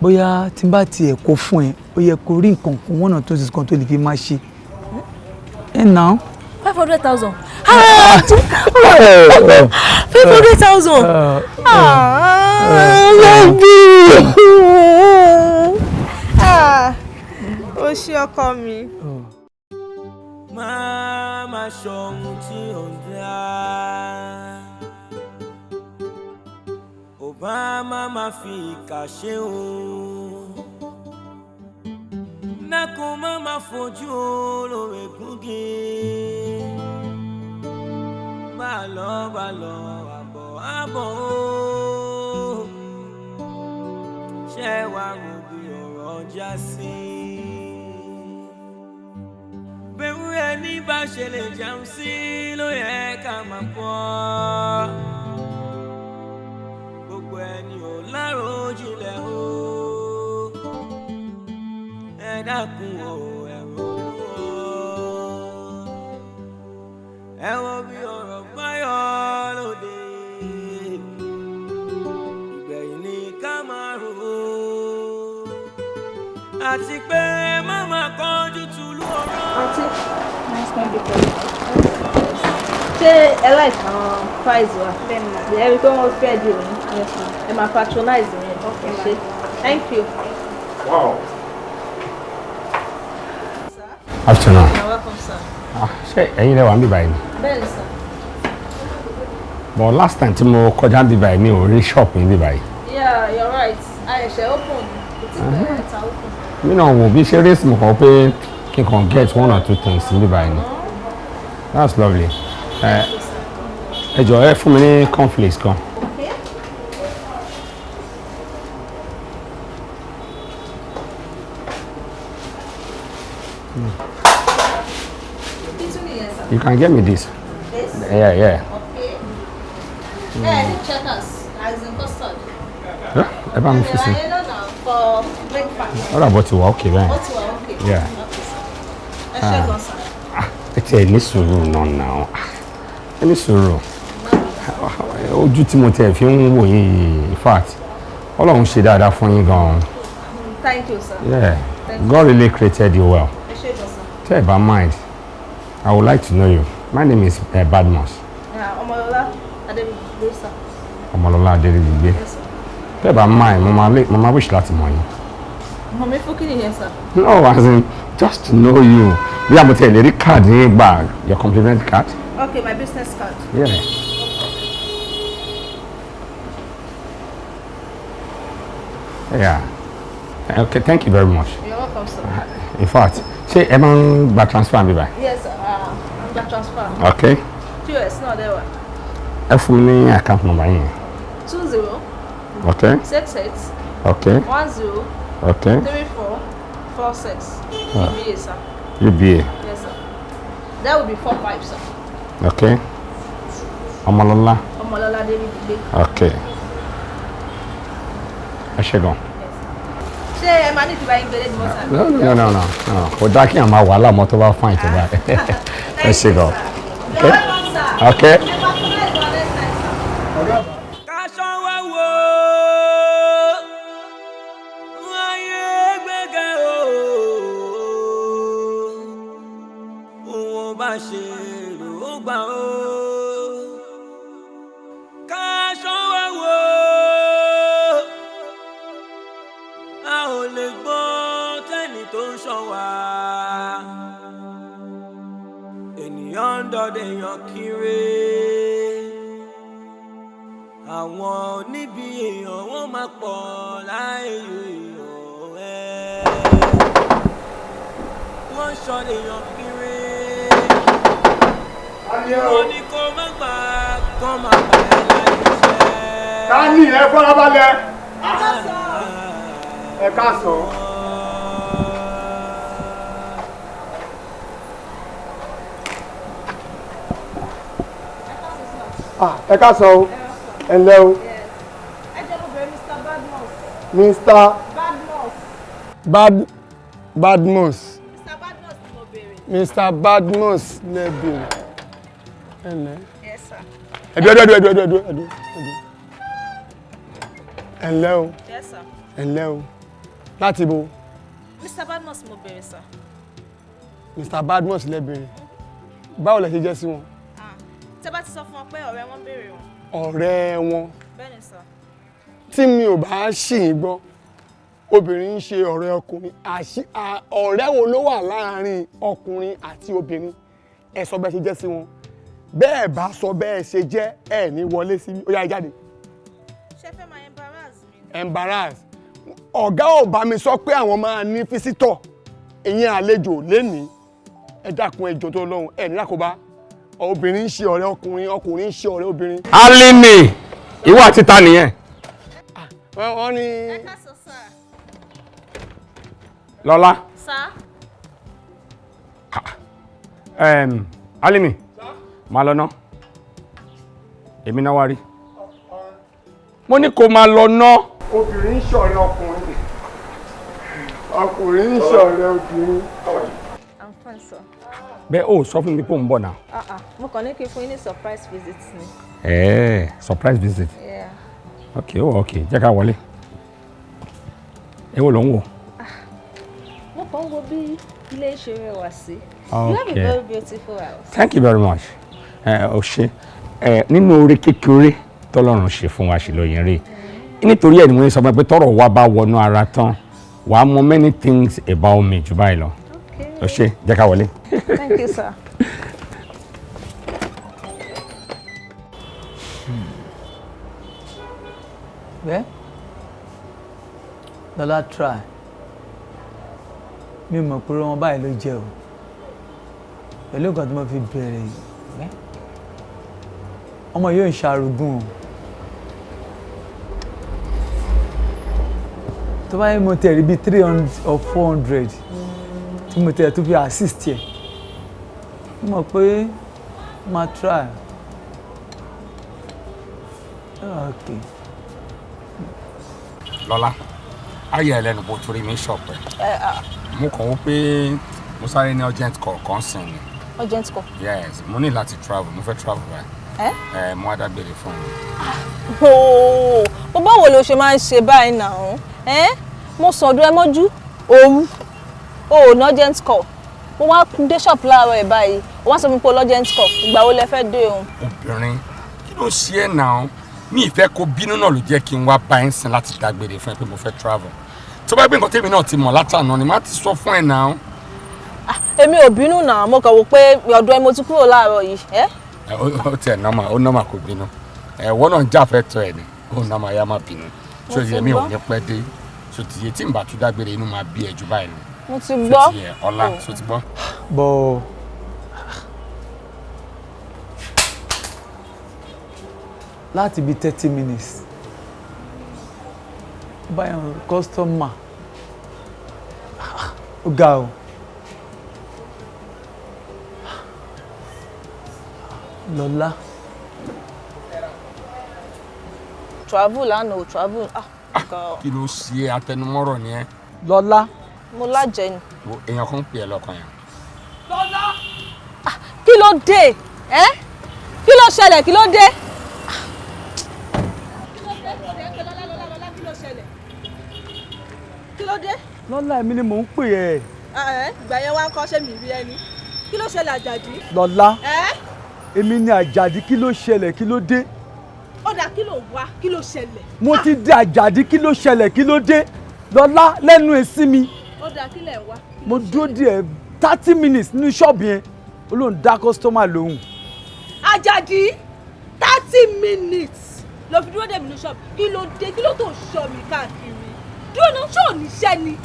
Bóyá tí n bá tiẹ̀ kó fún ẹ, ó yẹ kó rí nǹkan kan, one or two things kan tó lè fi máa ṣe. Ẹ nà. 500,000. 500,000. Baby. Ah, o ṣé ọkọ mi. Máa ma sọ ohun tí ò ń dá. Obama má fi ìkà ṣe o. Dákun má má fojú olóore gúnge. Bá lọ bá lọ àbọ̀ àbọ̀ o. Ṣé wàá mú bí ọ̀rọ̀ já sí? Bẹ̀rù ẹni bá ṣe lè jẹun sí ló yẹ ká máa pọ̀. Gbogbo ẹni ò láròjinlẹ̀ o. Ẹ dákun o, ẹ ronú o. Ẹ wo bí ọ̀rọ̀ báyọ̀ lóde. Ìgbẹ̀yìn ni ká máa rò ó. Àti pé má máa kánjú tùlú ọ̀rọ̀. Aunty, nice meeting you. Ṣé ẹ like àwọn prize wa? Ẹ rí i pé wọ́n fẹ́ di òní. Ẹ máa patronize mi. Ẹ ṣé. Thank you. Wow. Afternoon. You're welcome, sir. Ah, ṣé ẹ̀yin lẹ wà níbí báyìí ni? Bẹ́ẹ̀ni, sir. But last time tí mo kọjá níbí báyìí, mi ò rí shop níbí báyìí. Yeah, you're right. A ṣẹ̀ṣẹ̀ open. Kò tí pẹ́ ta open. Mi náà wò bí ṣe race mo kàn pé kí n kàn get one or two things níbí báyìí ni. That's lovely. Ẹ jọ̀ọ́, ẹ fún mi ní cornflakes kan. Okay. Kí tún nìyẹn, sir? You can get me this. This? Yeah. Okay. Ẹ ní checkers as in custard. Ẹ bá mi fi sí. Ẹ lọ́nà for breakfast. Ọ̀rọ̀ àbọ̀ ti wà okay báyìí. Ó ti wà okay. Yeah. Okay, sir. Ẹ ṣé gan, sir. Ẹ tiẹ̀ ní sùúrù náà náà. Ẹ ní sùúrù. Ojú tí mo tiẹ̀ fi ń wò yín yìí, in fact, Ọlọ́run ṣe dáadáa fún yín gan-an. Thank you, sir. Yeah. Thank you. God really created you well. Ẹ ṣé gan, sir. Tẹ́ ẹ bá mind, I would like to know you. My name is Badmus. Yeah, Ọmọlọ́lá Adébíyí, sir. Ọmọlọ́lá Adéríbigbé. Tẹ́ ẹ bá mind, mo máa wish láti mọ̀ yín. Mọ̀ mi fún kí nìyẹn, sir? No, as in just to know you. Bí a mo tẹ̀ lè rí card yín gbà, your compliment card. Okay, my business card. Yeah. Yeah. Okay, thank you very much. You're welcome, sir. In fact, ṣé ẹ máa ń gba transfer mi báyìí? Yes, I'm gba transfer. Okay. POS náà dẹ̀ wà. Ẹ fún mi ní account number yín. 20. Okay. 68. Okay. 10. Okay. 3446. Ah. UBA, sir. UBA. Yes, sir. That will be 45, sir. Okay. Ọmọlọ́lá. Ọmọlọ́lá Adéríbigbé. Okay. Ẹ ṣé gan. Ṣé ẹ máa ní ìdíbà yín gbélé ní mọ́tà? No, no, no, no, no. Kò dá kí àwọn máa wàhálà mọ́ tó bá fine tó bá. Ẹ ṣé gan. Okay. Okay. Kaṣọ wá wo ayé gbẹ̀gẹ̀ o, òun bá ṣe ló gbà o. Kaṣọ wá wo, a ò lè gbọ́ tẹ́ni tó ń ṣọ́ wa. Ènìyàn ń dọdẹ èèyàn kiri, àwọn oníbi èèyàn wọ́n máa pọ̀ láàyè èèyàn ẹ̀. Wọ́n ń ṣọdẹ èèyàn kiri. Wọ́n ní kó má gbà kó má bà ẹ́ láyé jẹ́. Ká ní ẹ farabalẹ̀. Ẹ káàsán. Ah, ẹ káàsán o, ẹ ǹlẹ́ o. Ẹ jẹ́ mo bẹ̀rẹ̀ Mr. Badmus. Mr. Badmus. Bad Badmus. Mr. Badmus ni mo bẹ̀rẹ̀. Mr. Badmus lẹ bèrè. Ẹ ǹlẹ́. Yes, sir. Ẹ̀dú ẹ̀dú ẹ̀dú ẹ̀dú ẹ̀dú ẹ̀dú ẹ̀dú. Ẹ ǹlẹ́ o. Yes, sir. Ẹ ǹlẹ́ o. Láti bo? Mr. Badmus mo bẹ̀rẹ̀, sir. Mr. Badmus lẹ bèrè. Báwo lẹ ṣe jẹ́ sí wọn? Tẹ́ bá ti sọ fún wọn pé ọ̀rẹ́ wọn béèrè wọn. Ọ̀rẹ́ wọn. Bẹ́ẹ̀ni, sir. Tí mi ò bá ṣì ń gbọ́, obìnrin ń ṣe ọ̀rẹ́ ọkùnrin. Ọ̀rẹ́ wo ló wà láàárín ọkùnrin àti obìnrin? Ẹ sọ bẹ́ẹ̀ ṣe jẹ́ sí wọn. Bẹ́ẹ̀ bá sọ bẹ́ẹ̀ ṣe jẹ́, ẹ ní wọlé sí ó yá, ẹ jáde. Ṣé fẹ́ máa embarrass mi? Embarrass. Ọ̀gá ò bá mi sọ pé àwọn máa ní visitor, ìyẹn àlejò lénìí. Ẹ dákun, ẹ jọ̀ọ́ tó lọ́hùn, ẹ ní lákòbá. Obìnrin ń ṣe ọ̀rẹ́ ọkùnrin, ọkùnrin ń ṣe ọ̀rẹ́ obìnrin. Alimi, ìwọ àti ta nìyẹn? Wọ́n ní. Ẹ káàsán, sir. Lọ́lá. Sir. Alimi, máa lọ ná. Èmi náà wá rí. Mo ní kó máa lọ ná. Obìnrin ń ṣọ̀rẹ́ ọkùnrin, ọkùnrin ń ṣọ̀rẹ́ obìnrin. I'm fine, sir. Bẹ́ẹ̀ o sọ fún mi pé ò ń bọ̀ náà. Ah ah, mo kàn ní kí n fún yín ní surprise visit ni. Surprise visit. Yeah. Ok, ó ok, jẹ́ ká wọlé. Èwo ló ń wò? Mo kàn ń wo bí ilé ṣe rẹwà sí. You have a Okay. very beautiful house. Thank you very much. Ẹ o ṣe ẹ nínú oore kékeré tọ́lọ́run ṣe fún wa ṣe lóyún rí. Nítorí ẹ̀ ni mo ní sọ fún ẹ pé tọ́rọ̀ wa bá wọnú ara tán, wàá mọ many things about me jù báyìí lọ. O ṣe, jẹ́ ká wọlé. Thank you, sir. Well, Lọ́lá try. Mi ò mọ̀ pé wọn báyìí ló jẹ́ o. Pẹ̀lú nǹkan tí mo fi bẹ̀rẹ̀ yìí. Well, ọmọ yóò ń ṣàrùgùn o. Tó bá yẹ mo tẹ̀ rí bíi 300 or 400 tí mo tẹ̀ tó fi assist ẹ̀. Mo mọ̀ pé máa try. Okay. Lọ́lá, ayé ẹlẹ́nu bó torí mi ṣọ̀pẹ́. Mo kàn wó pé mo sáré ní urgent call kan sìn ni. Urgent call. Yes, mo ní láti travel, mo fẹ́ travel báyìí. Ẹ́? Ẹ mo wá dágbére fún mi. Ooo, mo báwo ló ṣe máa ń ṣe báyìí náà? Ẹ́, mo sọ̀dọ̀ ẹ mọ́jú òru, o ò ní urgent call. Mo wá dé shop láàárọ̀ ẹ̀ báyìí, o wá sọ fún mi pé o urgent call, ìgbà wo lẹ fẹ́ dé o? Obìnrin, kí ló ṣe é náà? Mi ìfẹ́ kó bínú náà ló jẹ́ kí n wá bá ẹ̀ ń sìn láti dágbére fún ẹ pé mo fẹ́ travel. Tó bá gbé nǹkan tèmi náà ti mọ̀ látàná ni má ti sọ fún ẹ náà. Èmi ò bínú náà, mo kàn wò pé ọ̀dọ̀ ẹ mo ti kúrò láàárọ̀ yìí. Ẹ́ Ó tiẹ̀ nọ́mà, ó nọ́mà kò bínú. Ẹ̀wọ́n náà ń jáfẹ́ tọ́ ẹ̀ ni, ó nọ́mà yá má bínú. Ṣé o ti yẹ mi ò ní pẹ́ dé? Ṣé o ti yẹ tí n bá tún dágbére inú máa bí ẹ jù báyìí lọ? Mo ti gbọ́. Ṣé o ti yẹ ọlá, ṣé o ti gbọ́? Bọ̀ láti bíi 30 minutes báyọ̀ customer, ó ga o. Lọ́lá. Travel lánàá ò travel. Ah, God. Kí ló ṣe atẹnumọ́rọ̀ ni ẹ? Lọ́lá. Mo lájẹ ni. Wo, èèyàn kan ń pè ẹ́ lọ́kàn yẹn. Kí ló dé? Ẹ́, kí ló ṣẹlẹ̀? Kí ló dé? Kí ló dé? Lọ́lá, èmi ni mò ń pè ẹ́. Ẹ ìgbà yẹn wá ń kọ́ ṣé mi rí ẹni. Kí ló ṣẹlẹ̀, Àjàdí? Lọ́lá. Ẹ́. Èmi ni Àjàdí, kí ló ṣẹlẹ̀? Kí ló dé? Ó dà, kí ló wá? Kí ló ṣẹlẹ̀? Mo ti dé, Àjàdí, kí ló ṣẹlẹ̀? Kí ló dé? Lọ́lá, lẹ́nu èsì mi. Ó dà, kí lẹ̀ ń wá? Mo dúró díẹ̀ 30 minutes nínú ṣọ́ọ̀bù yẹn, ó lóun dá customer lóhùn. Àjàdí, 30 minutes ló fi dúró dè mí ní ṣọ́ọ̀bù. Kí ló dé? Kí ló tó ṣọ́ mi káàkiri? Dúró náà, ṣé ò níṣẹ́ ni?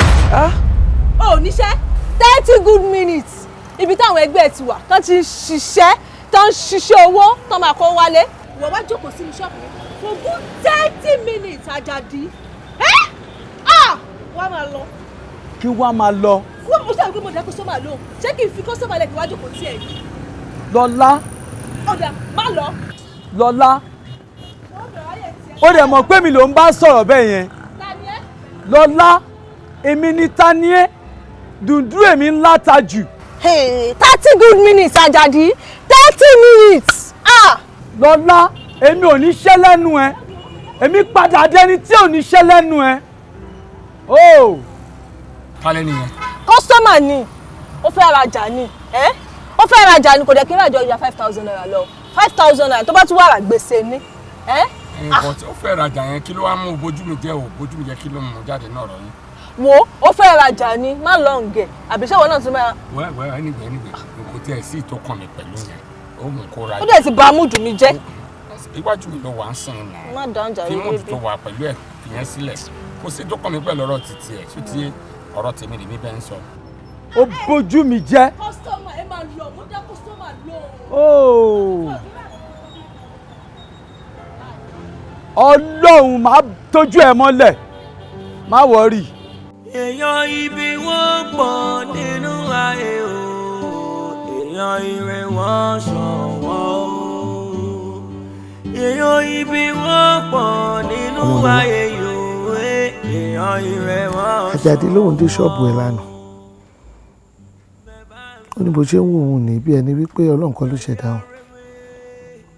Ò níṣẹ́? 30 good minutes, ibi táwọn ẹgbẹ́ ẹ ti wà tán ti ń ṣiṣẹ́, tán ń ṣiṣẹ́ owó tán máa kó wálé. Ìwọ wá jókòó sínú ṣọ́ọ̀bù mi for good 30 minutes, Àjàdí. Ẹ́ ah, wá máa lọ. Kí wá máa lọ? Wọ́n mo ṣàbí pé mo dá customer lóhùn, ṣé kí n fi customer lẹ̀ kí wá jókòó tí ẹ̀ ní? Lọ́lá. Ọ̀dà, má lọ. Lọ́lá, ó dẹ̀ mọ̀ pé mi ló ń bá sọ̀rọ̀ bẹ́ẹ̀ yẹn. Lọ́lá, èmi ni ta ni ẹ́ dùndú, èmi ńlá ta jù. 30 good minutes, Àjàdí, 30 minutes, ah. Lọ́lá, èmi ò ní ṣẹ́ lẹ́nu ẹ, èmi padà dẹni tí ò ní ṣẹ́ lẹ́nu ẹ. Oh. Kálẹ̀ nìyẹn. Customer ni, ó fẹ́ rajà ni. Ẹ́, ó fẹ́ rajà ni, kò dẹ̀ kí n rajà ọjà ₦5,000 lọ, ₦5,000 tó bá tún wà rà, gbèsè ni. Ẹ́. Nǹkan tí ó fẹ́ rajà yẹn, kí ló wá mú bójú mi jẹ́? Ò bójú mi jẹ́, kí ló mú jáde náà rọ̀ yín? Wo, ó fẹ́ rajà ni, má lọ ǹgẹ̀ àbí ṣé ìwọ náà tún máa. Wẹ́ wẹ́, anyway, anyway, kò tiẹ̀ sí ìtọ́kàn mi pẹ̀lú yẹn, ó mú kó rajà. Ó dẹ̀ ti bà mood mi jẹ́. Iwájú mi ló wà ń sìn náà. Má dáhùn jàre. Fi mood bébí. Tó wà pẹ̀lú ẹ̀, fìyẹn sílẹ̀, kò sí ìtọ́kàn mi pẹ̀lú ọ̀rọ̀ títí ẹ̀ ṣó ti ọ̀rọ̀ tèmi lèmi bẹ́ẹ̀ ń sọ. Ó bójú mi jẹ́. Customer, ẹ máa lọ, mo dá customer lóhùn. Oh. Ọlọ́run máa tójú ẹ mọ́lẹ̀, má worry. Èèyàn ibi wọ́n pọ̀ nínú ayé o, èèyàn ire wọ́n ṣọ̀wọ́n o. Èèyàn ibi wọ́n pọ̀ nínú Ọmọ mi. ayé yòó, èèyàn ire wọ́n. Àjàdí lòun dé ṣọ́ọ̀bù ẹ̀ lánàá, ó ní bó ṣe ń wò òun ní bí ẹni wípé Ọlọ́run kan ló ṣẹ̀dá òun.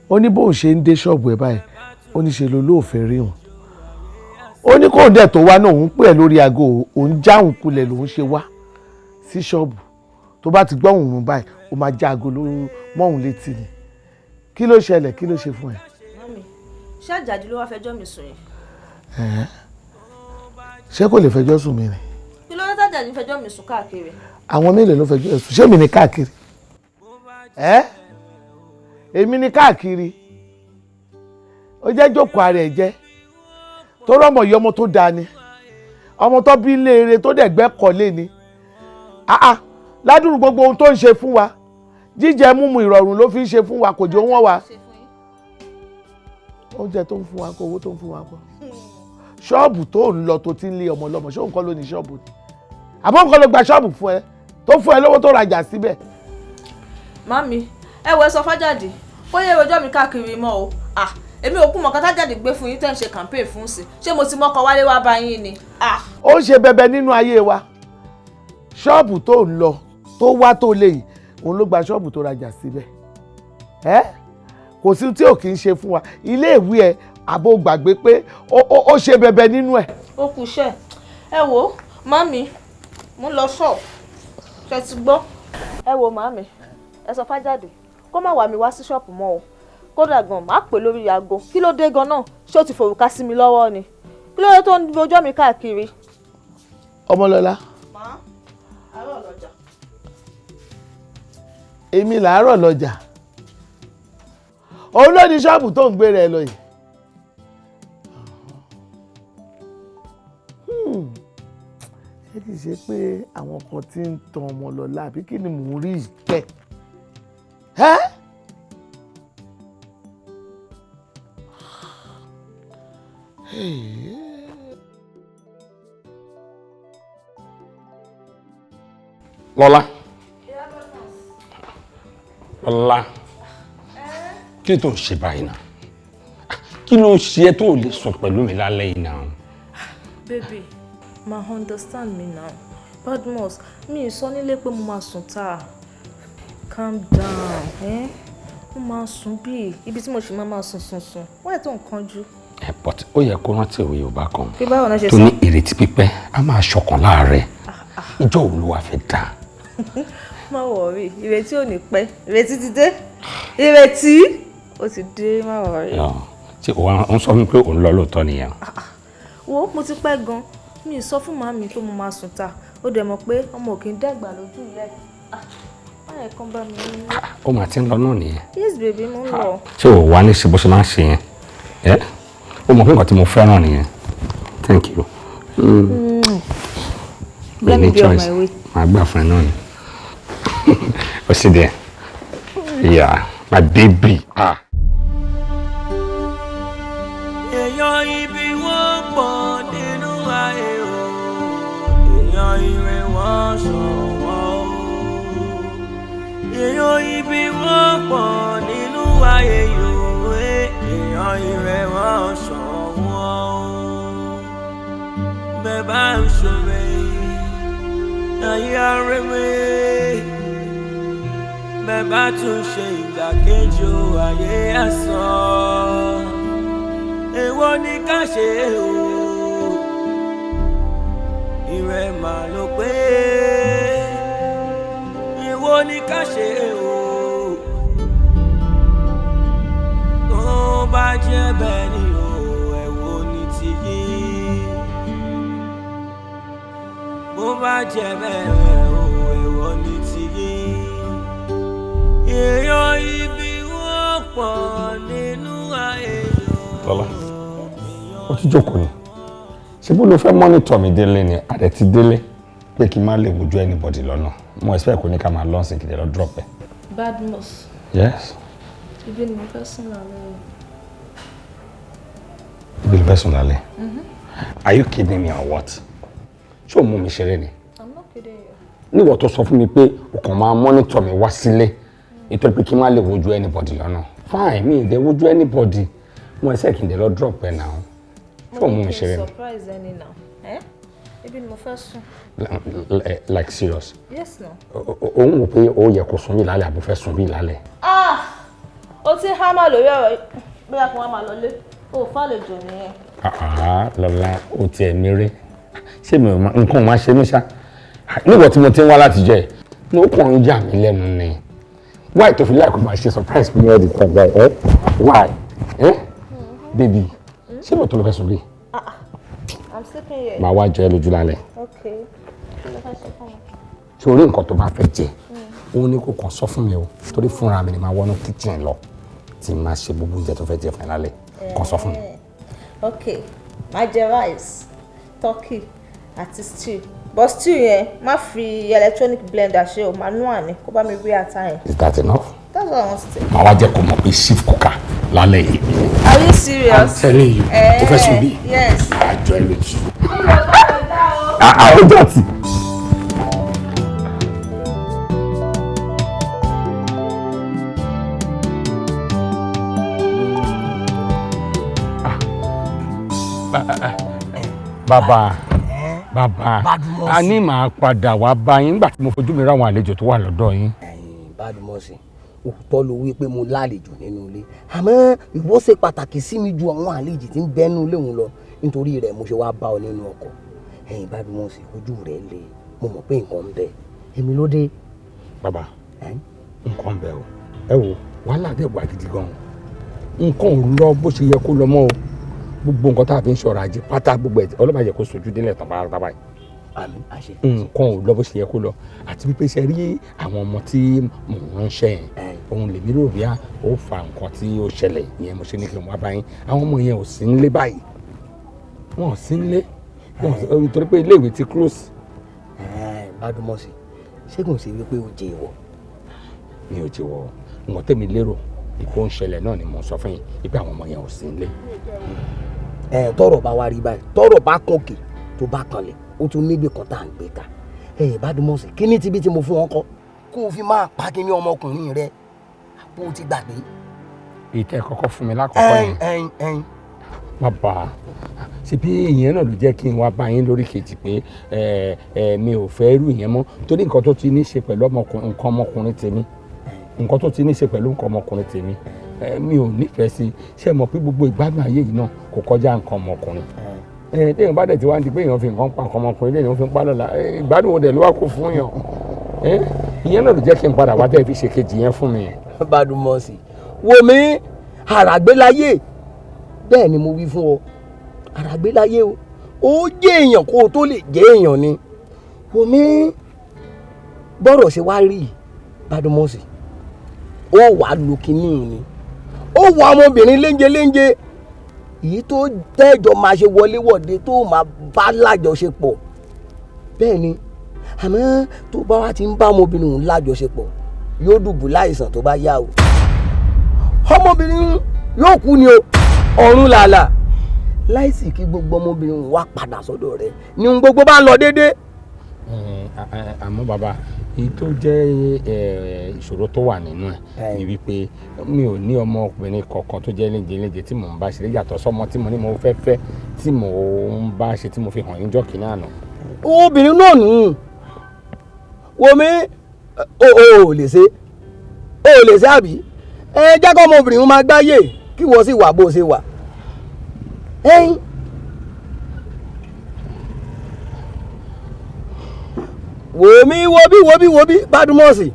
Ó ní bóun ṣe ń dé ṣọ́ọ̀bù ẹ̀ báyìí, ó ní ṣe ló lóòfẹ́ rí òun. Ó ní kóun dẹ̀ tó wá náà, òun pè ẹ́ lórí aago, òun jáhùn kulẹ̀ lòun ṣe wá sí ṣọ́ọ̀bù. Tó bá ti gbọ́ òun báyìí, ó máa já aago mọ́ òun létí ni. Kí ló ṣẹlẹ̀? Kí ló ṣe fún ẹ? Mummy, ṣé Àjàdí ló wá fẹjọ́ mi sùn yẹn? Ẹ̀hẹ́n. Ṣé kò lè fẹjọ́ sùn mí ni? Kí ló dé tàjàdí fẹjọ́ mi sùn káàkiri? Àwọn mélòó ló fẹjọ́ ẹ̀sùn? Ṣé èmi ni káàkiri? Ẹ́, èmi ni káàkiri? Ó jẹ́ jókòó ara ẹ̀ jẹ́ tó rọ́mọ̀ yìí, ọmọ tó dáa ni, ọmọ tó bí léere, tó dẹ̀ gbẹ́kọ̀lé ni. Ah ah, ládùúrú gbogbo ohun tó ń ṣe fún wa, jíjẹ múmu ìrọ̀rùn ló fi ń ṣe fún wa, kò jẹ́ wọ́n wa. Oúnjẹ tó ń fún wa kó, owó tó ń fún wa kó, ṣọ́ọ̀bù tó ń lọ tó ti ń lé ọmọ lọ́mọ, ṣé òun kọ́ ló ní ṣọ́ọ̀bù ni? Àbọ̀ nǹkan ló gba ṣọ́ọ̀bù fún ẹ, tó fún ẹ lówó tó rajà síbẹ̀? Mummy, ẹ wọ, ẹ sọ fájàdì kó yẹ rojọ́ mi káàkiri mọ́ o. Ah, èmi ò kú mọ̀ kátàjáde gbé fún yín tẹ́ ń ṣe campaign fún sí. Ṣé mo ti mọ́kọ wálé wá bá yín ni? Ah. Ó ń ṣe bẹbẹ nínú ayé wa. Ṣọ́ọ̀bù tó ń lọ tó wá tó lè yìí, òun ló gba ṣọ́ọ̀bù tó rajà síbẹ̀. Ẹ́, kò sí tí ò kì í ṣe fún wa. Ilé ìwé ẹ, àbò gbàgbé pé ó ṣe bẹbẹ nínú ẹ. Ó kù iṣẹ́. Ẹ wo, mummy, mo ń lọ ṣọ́ọ̀bù, ṣe ti gbọ́? Ẹ wo, mummy, ẹ sọ fájáde kó má wá mi wá sí ṣọ́ọ̀bù mọ́ o. Kódà gan máa pè lórí aago. Kí ló dé gan náà? Ṣé o ti fòrùka sí mi lọ́wọ́ ni? Kí ló dé tó ń rojọ́ mi káàkiri? Ọmọlọ́lá. Má, àárọ̀ lọ́jà. Èmi làárọ̀ lọ́jà. Òun ló ní ṣọ́ọ̀bù tó ń gbé rẹ̀ lọ yìí. Ṣé kìí ṣe pé àwọn kan ti ń tan Ọmọlọ́lá àbí kí ni mò ń rí ìkẹ́? Ẹ́ Lọ́lá. Lọ́lá. Kí ló tó ń ṣe báyìí náà? Kí ló ń ṣe ẹ́ tó lè sùn pẹ̀lú mi lálẹ́ yìí náà? Baby, ma understand me now. Badmus, mi ì sọ nílé pé mo máa sùn ta. Calm down, eh? Mo máa sùn bí ibi tí mo ṣì máa sùn sùn sùn. Wọ́n ẹ̀ tó ń kánjú. But ó yẹ kó rántí òwe Yorùbá kan Pé báwo náà ṣe tó sọ? ní ìrètí pípẹ́ á máa ṣọkàn láàárẹ̀. Ìjọ wo ló wá fẹ́ dá? Má worry, ìrètí ò ní pẹ́. Ìrètí ti dé. Ìrètí ó ti dé, má worry. Ṣé o wá ń sọ fún mi pé òun lọ lóòótọ́ nìyẹn? Wo, mo ti pẹ́ gan. Mi ì sọ fún màmí pé mo máa sùn ta. Ó dẹ̀ mọ̀ pé ọmọ ò kì í dàgbà lójú ìyá ẹ̀. Má yẹ kán bá mi nínú. Ó máa ti ń lọ náà nìyẹn. Yes baby, mo ń lọ. Ṣé o wá ní ṣe bó ṣe máa ń ṣe yẹn? Ẹ́ o mọ̀ pé nǹkan tí mo fẹ́ràn nìyẹn. Thank you. Mi Let me ní be on choice. my way. Màá gbà fún ẹ náà ni. O sì dẹ̀. Yeah, my baby. Ah. Èèyàn ibi wọ́n pọ̀ nínú ayé o, èèyàn ire wọ́n ṣọ̀wọ́n o. Èèyàn ibi wọ́n pọ̀ nínú ayé yòó, èèyàn ire wọ́n ṣọ̀wọ́n o. Bẹ́ẹ̀ bá ń ṣòro ayé arẹwé, bẹ́ẹ̀ bá tún ṣe ìdàkejì o, ayé asán. Èwo ni ká ṣe o, ìrẹ̀ mà ló pé. Èwo ni ká ṣe o, tó bá jẹ́ bẹ́ẹ̀ ni o, èwo ni ti yí. Bó bá jẹ́ bẹ́ẹ̀ o, èwo ni ti yí. Èèyàn ibi wọ́n pọ̀ nínú ayé. Lọ́lá, ó ti jókòó ni. Ṣé bó ló fẹ́ mọ́nítọ̀ mi délé ni? Àdẹ ti délé pé kí n má lè wojú anybody lọ́nà. Mo expect kò ní ká máa lọ́sìn kìdẹ̀ lọ drop ẹ̀. Badmus, Yes, ibi ni mo fẹ́ sùn lálẹ́ o. ibi ló fẹ́ sùn lálẹ́. Are you kidding me or what? Ṣé o mú mi ṣeré ni? I'm not kidding you. Níwọ̀ tó sọ fún mi pé o kàn máa mọ́nítọ̀ mi wá sílé nítorí pé kí n má lè wojú anybody lọ́nà. Fine, mi ì dẹ̀ wojú anybody. Mo expect kí n dẹ̀ lọ drop ẹ̀ náà. Ṣé o mú mi ṣeré ni? Surprise ẹni now. Eh? Ibi ni mo fẹ́ sùn. Like serious? Yes no. Òun wò pé ó yẹ kó sùn bí lálẹ́ àbò fẹ́ sùn bí lálẹ́. Ah! O ti hámà lórí ọ̀rọ̀ yìí. Bóyá kí wọ́n máa lọlé. O ò fàlejò nìyẹn. Àá Lọ́lá, ó tiẹ̀ mi rí. Ṣé mi ò mọ nǹkan ò máa ṣe mí ṣá? Nígbà tí mo ti ń wá láti jẹ́ ẹ̀, ní ó kàn ń yà mí lẹ́nu ni. Why tó fi láì kó máa ṣe surprise mi all the time báyìí? Ẹ́ why? Ẹ́ baby, ṣé mo tó lọ fẹ́ sùn bí? I'm sleeping here. Màá wá jọ ẹ́ lójú lálẹ́. Okay. Kí ló fẹ́ ṣe fún mi? Ṣé o rí nǹkan tó bá fẹ́ jẹ? Òun ni kò kàn sọ fún mi o, torí fúnra mi ni màá wọnú kitchen lọ tí màá ṣe gbogbo oúnjẹ tó fẹ́ jẹ fún ẹ lálẹ́. Kàn sọ fún mi. Okay. Màá jẹ rice, turkey àti stew. But stew yẹn, má fi electronic blender ṣe o, manual ni, kó bá mi rí ata yẹn. Is that enough? That's what I want to say. Màá wá jẹ́ kó mọ̀ pé chief cooker lálẹ́ yìí. Are you serious? I'm telling you. O fẹ́ sùn bí? Yes. Màá jọ ẹ lójú. Àwọn ọjọ́ ti. Bàbá, bàbá, a ní màá padà wá bá yín nígbà tí mo fojú mi ráwọn àlejò tó wà lọ́dọ̀ yín. Badmus, òótọ́ ló wí pé mo lálejò nínú ilé, àmọ́ ìwọ ṣe pàtàkì sí mi ju àwọn àlejò tí ń bẹ nínú ilé òun lọ, nítorí rẹ̀ mo ṣe wá bá ọ nínú ọkọ̀. Ẹ̀yin Badmus, ojú rẹ̀ le, mo mọ̀ pé nǹkan ń bẹ, èmi ló dé. Bàbá, nǹkan ń bẹ o. Ẹ wo, wàhálà dẹ̀ wà gidi gan-an. Nǹkan ò lọ bó ṣe yẹ kó lọ mọ́ o. Gbogbo nǹkan tá a fi ń ṣọ̀rọ̀ ajé pátá, gbogbo ẹ̀ ọlọ́mọ àjẹ kó sojú délẹ̀ tán pátá báyìí. Àmín, àṣẹ. Nǹkan ò lọ bó ṣe yẹ kó lọ, àti wípé ṣe rí àwọn ọmọ tí mò ń ránṣẹ́ yẹn, òun lèmi rò bí ó fa nǹkan tí ó ṣẹlẹ̀ yẹn. Mo ṣe ní kí n wá báyìí. Àwọn ọmọ yẹn ò sí nílé báyìí, wọn ò sí nílé nítorí pé iléèwé ti close. Badumọ́sí, ṣé kò sí wípé ó jẹ ìwọ? Mi ò jẹ́wọ́. Nǹkan tẹ̀mí lérò ìkó ń ṣẹlẹ̀ náà ni mo sọ fún yín wípé àwọn ọmọ yẹn ò sí nílé. Ẹ tọ́rọ̀ bá wá rí báyìí, tọ́rọ̀ bá kànkè tó bá kanlẹ̀, ó tún níbi kan tá à ń gbé ka. Ẹ Badumọ́sí, kí ní tibí tí mo fún wọn kọ kó o fi máa pa kí ní ọmọkùnrin rẹ àpò ti gbàgbé. Ìtẹ́ kọ́kọ́ fún mi lákọ̀ọ́kọ́ yẹn. Ẹyin ẹyin. Bàbá, ṣebí ìyẹn náà ló jẹ́ kí n wá bá yín lórí kejì pé ẹ ẹ mi ò fẹ́ irú ìyẹn mọ́, torí nǹkan tó ti ní ṣe pẹ̀lú nǹkan ọmọkùnrin tèmi, nǹkan tó ti ní ṣe pẹ̀lú nǹkan ọmọkùnrin tèmi, mi ò nífẹ̀ẹ́ sí. Ṣé mọ̀ pé gbogbo ìgbádùn ayé yìí náà kò kọjá nǹkan ọmọkùnrin? Téèyàn bá dẹ̀ ti wá ń di pé èèyàn fi nǹkan pa nǹkan ọmọkùnrin lẹ́yìn, fi ń pa lọ́la, ìgbádùn wo dẹ̀ ló wá kó fún yàn? Ìyẹn náà ló jẹ́ kí n padà wá tẹ́ fi ṣe kejì yẹn fún mi. Badumọ́sí, wo mi, àràgbélayé, bẹ́ẹ̀ ni mo wí fún ọ, àràgbélayé o. Ó jẹ́ èèyàn kó o tó lè jẹ́ èèyàn ni. Wo mi, bọ́rọ̀ ṣe wá rí Badumọ́sí, ó wàá lu kinní ni, ó wà ọmọbìnrin léńjẹ léńjẹ èyí tó tẹ́jọ máa ṣe wọléwọ̀de, tó máa bá lájọṣepọ̀. Bẹ́ẹ̀ ni, àmọ́ tó bá wá ti ń bá ọmọbìnrin òun lájọṣepọ̀, yóò dùbù láìsàn tó bá yá o. Ọmọbìnrin yóò kú ni o, ọ̀run làlà, láìsí kí gbogbo ọmọbìnrin òun wá padà sọ́dọ̀ rẹ̀ ni ohun gbogbo bá ń lọ déédéé. Àmọ́ bàbá, èyí tó jẹ́ ìṣòro tó wà nínú ẹ̀ ni wípé mi ò ní ọmọkùnrin kankan tó jẹ́ léńjẹ léńjẹ tí mò ń bá ṣeré, yàtọ̀ sọ́mọ tí mo ní mo fẹ́ fẹ́, tí mò ń bá ṣe, tí mo fi hàn yín jọ́ kínní àná. Obìnrin náà nù wo mi, o ò lè ṣe, o ò lè ṣe àbí? Ẹ jẹ́ kó ọmọbìnrin máa gbáyé kí wọ́n sì wà bó ṣe wà. Wò mí, wo bí, wo bí, wo bí, Badumọ́sí,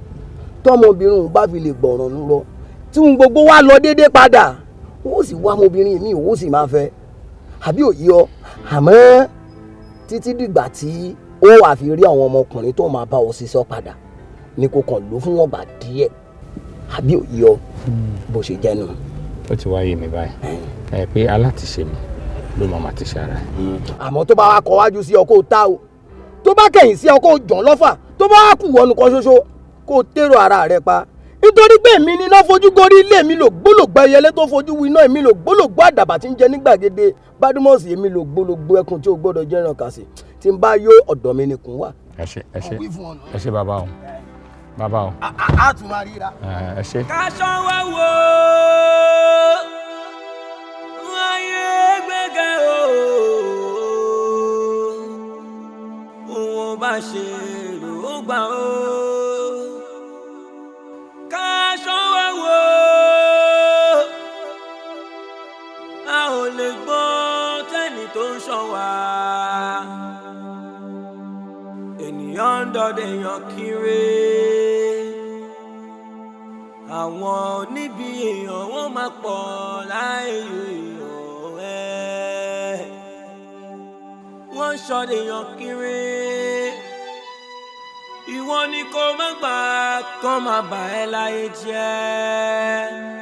tọmọbìnrin bá fi lè gbọ̀ràn lọ, tí n gbogbo wa lọ déédéé padà, ó sì wá ọmọbìnrin mi, ó sì máa fẹ́, àbí òye ọ? Àmọ́ títí dìgbà tí ó wà fi rí àwọn ọmọkùnrin tó máa bá ọ ṣiṣọ́ padà ni kò kàn ló fún wọn gbà díẹ̀, àbí òye ọ? Bó ṣe jẹ́ nù. Ó ti wáyé mi báyìí ẹ pé alátiṣe mi ló máa ti ṣe ara ẹ. Àmọ́ tó bá wá kọ wájú sí ọ kó tá o, tó bá kẹ̀yìn sí ọ kó jàn lọ́fà, tó bá wá kù wọnú kan ṣoṣo kó tèrò ara rẹ pa. Nítorí pé èmi ni iná fojú gorí ilé mi, lò gbólògbó ẹyẹlé tó fojú winá, èmi lò gbólògbó àdàbà tí ń jẹ ní gbàgede. Badumọ́sí, èmi lò gbólògbó ẹkùn tí o gbọ́dọ̀ jẹran kàsì, tí n bá yó ọ̀dọ̀ mi nìkún wà. Ẹ ṣé, ẹ ṣé, ẹ ṣé bàbá o, bàbá o. A tún máa ríra. Ẹ ṣé. Kaṣọ wá wo ayé gbẹgẹ o, òun bá ṣe ló gbà o. Kaṣọ wá wo, a ò lè gbọ́ tẹ́ni tó ń ṣọ́ wa. Ènìyàn ń dọdẹ èèyàn kiri, àwọn níbi èèyàn wọ́n máa pọ̀ láàyè èèyàn ẹ̀. Wọ́n ń ṣọdẹ èèyàn kiri, ìwọ ni kò má gbà kán má bà ẹ́ láyé jẹ́.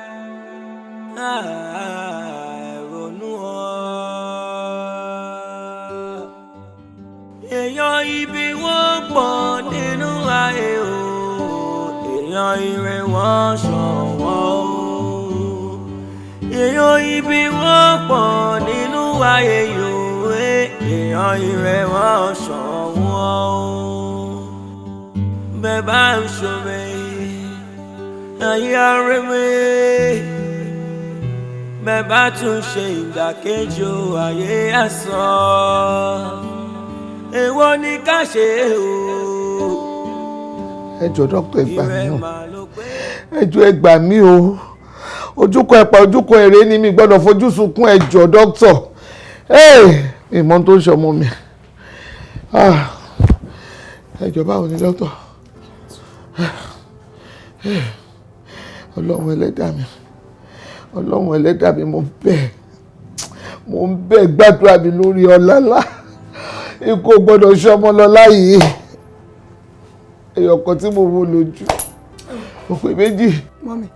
Ronú ọ, èèyàn ibi wọ́n pọ̀ nínú ayé o, èèyàn ire wọ́n ṣọ̀wọ́n o. Èèyàn ibi wọ́n pọ̀ nínú ayé yòó, èèyàn ire wọ́n ṣọ̀wọ́n o. Bẹ́ẹ̀ bá ń ṣòro ayé arẹ́wé, bẹ́ẹ̀ bá tún ṣe ìdàkejì ayé àsán, èwo ni ká ṣe o? Ẹ jọ̀ọ́ dókítà, ẹ gbà mí o, ẹ jọ̀ọ́ ẹ gbà mí o. Ojúkọ ẹ̀pà ojúkọ èrè ni mi gbọ́dọ̀ fojú sunkún. Ẹ jọ̀ọ́ dókítà, ìmọ̀ tó ń ṣọmọ mi. Ẹ jọ̀ọ́, báwo ni dókítà? Ọlọ́run ẹlẹ́dàá mi, Ọlọ́run ẹlẹ́dàá mi, mo bẹ̀, mo ń bẹ̀, gbàdúrà mi lórí Ọlọ́lá. Ikú ò gbọ́dọ̀ ṣọmọ Lọ́lá yìí, ẹyọ kan tí mo wo lójú òpè méjì. Mummy,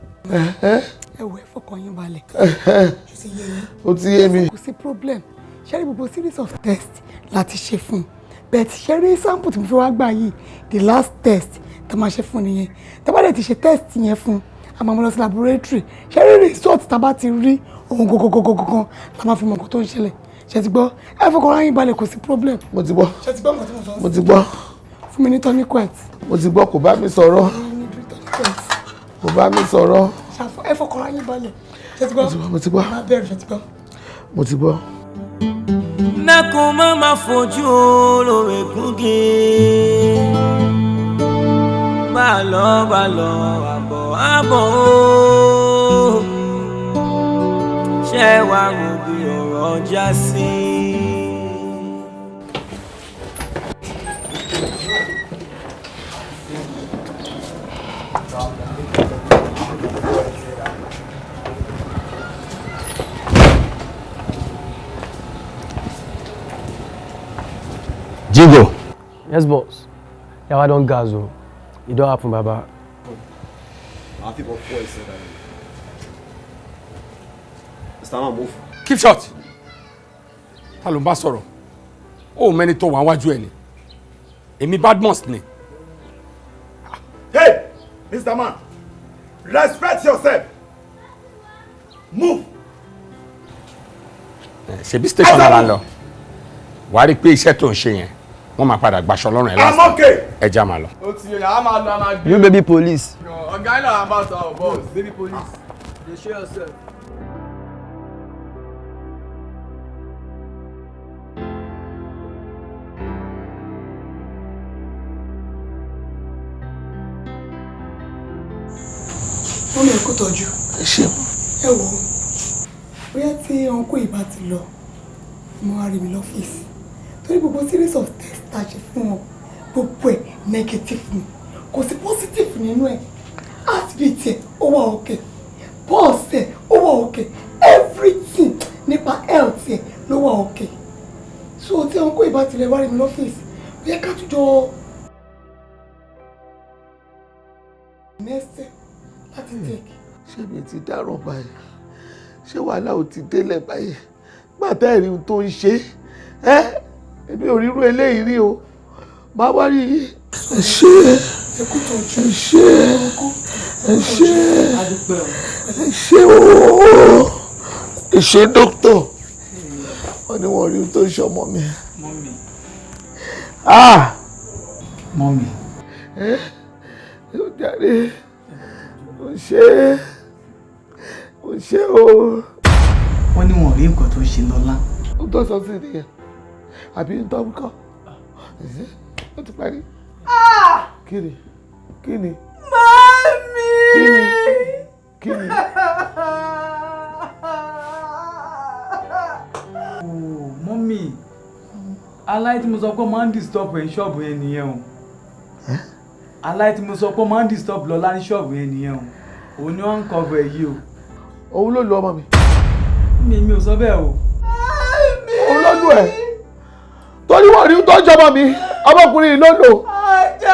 ẹ wò, ẹ fọkàn yín balẹ̀. Ṣó ti yé yín? Ó ti yé mi. Kò sí problem. Ṣé rí gbogbo series of tests láti ṣe fún un, but ṣé rí sample tí mo fi wá gbà yìí, the last test tá a máa ṣe fún nìyẹn. Tá a bá dẹ̀ ti ṣe test yẹn fún un, a máa mú lọ sí laboratory. Ṣé rí result tá a bá ti rí, ohun gangan la máa fi mọ nǹkan tó ń ṣẹlẹ̀. Ṣé ti gbọ́? Ẹ fọkàn yín balẹ̀, kò sí problem. Mo ti gbọ́. Ṣé ti gbọ́ nǹkan tí mo sọ? Mo ti gbọ́. Fún mi ní toniquet. Mo ti gbọ́, kò bá mi sọ̀rọ̀, kò bá mi sọ̀rọ̀. Ẹ fọkàn yín balẹ̀. Ṣé ti gbọ́? Mo ti gbọ́. Má bẹ̀rù, ṣé ti gbọ́? Mo ti gbọ́. Dákun, má má fojú olóore gúngi. Bá lọ, bá lọ, àbọ̀ àbọ̀ o. Ṣé wàá rò bí ọ̀rọ̀ já sí? Jigo. Yes, boss. Yawa don gas o. E don happen, baba. Màá fi bọ́ fọ́ ẹsẹ̀ dànù. Mr. Man, move. Keep short. Ta ló ń bá sọ̀rọ̀? Ó mẹ́ni tó wà wájú ẹ̀ ni. Èmi Badmus ni. Hey, Mr. Man, respect yourself. Move. Ṣebí station náà la ń lọ. Wàá rí i pé iṣẹ́ tó ń ṣe yẹn, wọ́n máa padà gbaṣọ lọ́rùn ẹ̀ I'm lásán. okay. Ẹ já máa lọ. Ó ti yẹ, a máa lọ, a máa gbé. You baby police. Ọ̀gá ilé àwọn bá sọ our boss. Baby police. Dey show yourself. Mummy, ẹ kú tọ́jú. Ẹ ṣeun. Ẹ wò ó, bóyá tí uncle yìí bá ti lọ, mo wá rí mi lọ́fíìsì, torí gbogbo series of tests tá a ṣe fún wọn, gbogbo ẹ̀ negative ni, kò sí positive nínú ẹ̀. Heartbeat ẹ̀ ó wà okay, pulse ẹ̀ ó wà okay, everything nípa health ẹ̀ ló wà okay. So tí uncle yìí bá ti lọ, wá rí mi lọ́fíìsì, bóyá ká tún jọ next step láti take. Ṣé mi ti dáràn báyìí? Ṣé wàhálà ò ti délẹ̀ báyìí? Gbàtà ẹ̀rí ohun tó ń ṣe ẹ́, èmi ò rírú eléyìí rí o, máa wá rí i. Ẹ ṣé, ẹ ṣé, ẹ ṣé, ẹ ṣé ooo, ẹ ṣé dókítà. Wọ́n ní wọ́n rí ohun tó ń ṣe ọmọ mi. Mummy. Ah! Mummy. Ẹ ó jáde, ó ṣe, ó ṣe o. Wọ́n ní wọn ò rí nǹkan tó ń ṣe Lọ́lá. Ó tó sọ sí nìyẹn, àbí ń tọ́ kọ́ ó ti parí. Kí ni? Kí ni? Mami! Kí ni? Kí ni? Oh, mummy, aláì tí mo sọ pé ó máa ń disturb ẹ̀ ní ṣọ́ọ̀bù yẹn nìyẹn o. Aláì tí mo sọ pé ó máa ń disturb Lọ́lá ní ṣọ́ọ̀bù yẹn nìyẹn o. Òun ni wọ́n ń cover ẹ̀ yìí o. Òun ló lu ọmọ mi. Mi ò sọ bẹ́ẹ̀ o. Òun ló lu ẹ̀, torí wọ́n rí tó jọmọ mi, ọmọkùnrin yìí ló lò.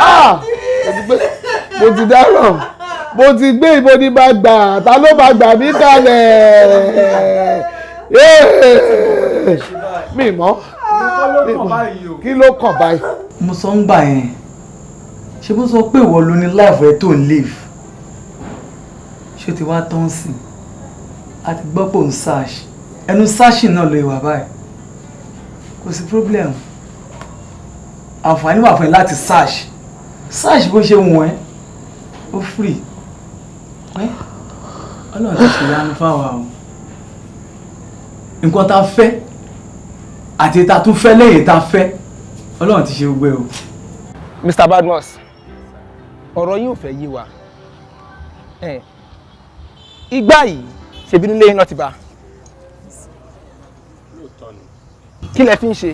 Ah! Mo ti dáràn, mo ti gbé. Ìbò ní bá gbà, ta ló bá gbà mí kalẹ̀? Mi mọ̀ kí ló kàn báyìí. Mo sọ ń gbà yẹn, ṣé bó sọ pé ìwọ ló ní life ẹ tó ń live? Ṣé o ti wá tán sí a ti gbọ́ pé òun search, ẹnu search náà ló ìwà báyìí. Kò sí problem, àǹfààní wà fún ẹ láti search, search bó ṣe wù ẹ́, ó free ẹ́. Ọlọ́run ti ṣe ìyanu fáwa o. Nǹkan tá a fẹ́ àti tá a tún fẹ́ lẹ́yìn tá a fẹ́, Ọlọ́run ti ṣe gbogbo ẹ o. Mr. Badmus, ọ̀rọ̀ yín ò fẹ́ yé wa. Igbá yìí, ṣebí nílé yín náà ti bá? Lóòótọ́ ni. Kí lẹ fi ń ṣe?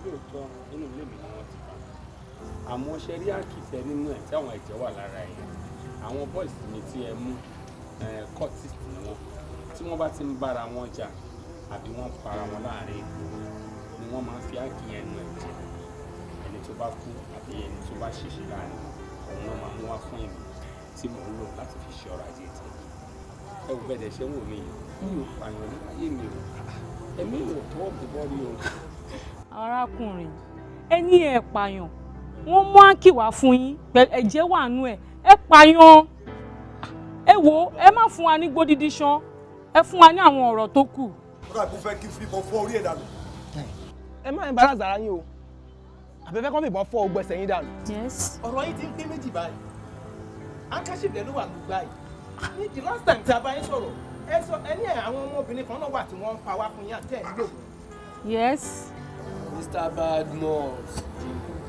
Lóòótọ́, inú ilé mi ni wọ́n ti bá, àmọ́ ṣe rí àkìtẹ́ nínú ẹ̀ tí àwọn ẹ̀jẹ̀ wà lára ẹ̀, àwọn boys mi tí ẹ mú Cultist ni wọ́n. Tí wọ́n bá ti ń bára wọn jà àbí wọ́n ń para wọn láàrin ìgboro ni wọ́n máa ń fi áǹkì yẹn nu ẹ̀jẹ̀. Ẹni tó bá kú àbí ẹni tó bá ṣèṣe láàrin wọn, òun náà máa mú wá fún èmi tí mò ń lò láti fi ṣe ọrọ̀ ajé tèmi. Ẹ wò bẹ́ẹ̀ ṣe ń wò mí yìí, mi ò pààyàn ní ayé mi o, ẹ̀mí ò tọwọ́ bọ̀ rí o. Arákùnrin, ẹ ní ẹ pààyàn, wọ́n mú áǹkì wá fún yín pẹ̀lú ẹ̀jẹ̀ wà nú ẹ̀, ẹ pààyàn. Ẹ wò, ẹ má fún wa ní gbódídí ṣán, ẹ fún wa ní àwọn ọ̀rọ̀ tó kù. Ó dà kó fẹ́ kí fífọ́ fọ́ orí ẹ̀ dànù. Ẹ má embarrass ara yín o, àbẹ̀fẹ́ kan fìbọn fọ́ ogbó ẹsẹ̀ yín dànù. Yes. Ọ̀rọ̀ yín ti ń pín méjì báyìí. Handkerchief lẹ ló wà lùgbà yìí. Ní the last time tí a bá yín sọ̀rọ̀, ẹ sọ ẹ ní àwọn ọmọbìnrin kan náà wà tí wọ́n ń pa wá fún yín àtẹ̀ ń lò. Yes. Mr. Badmus,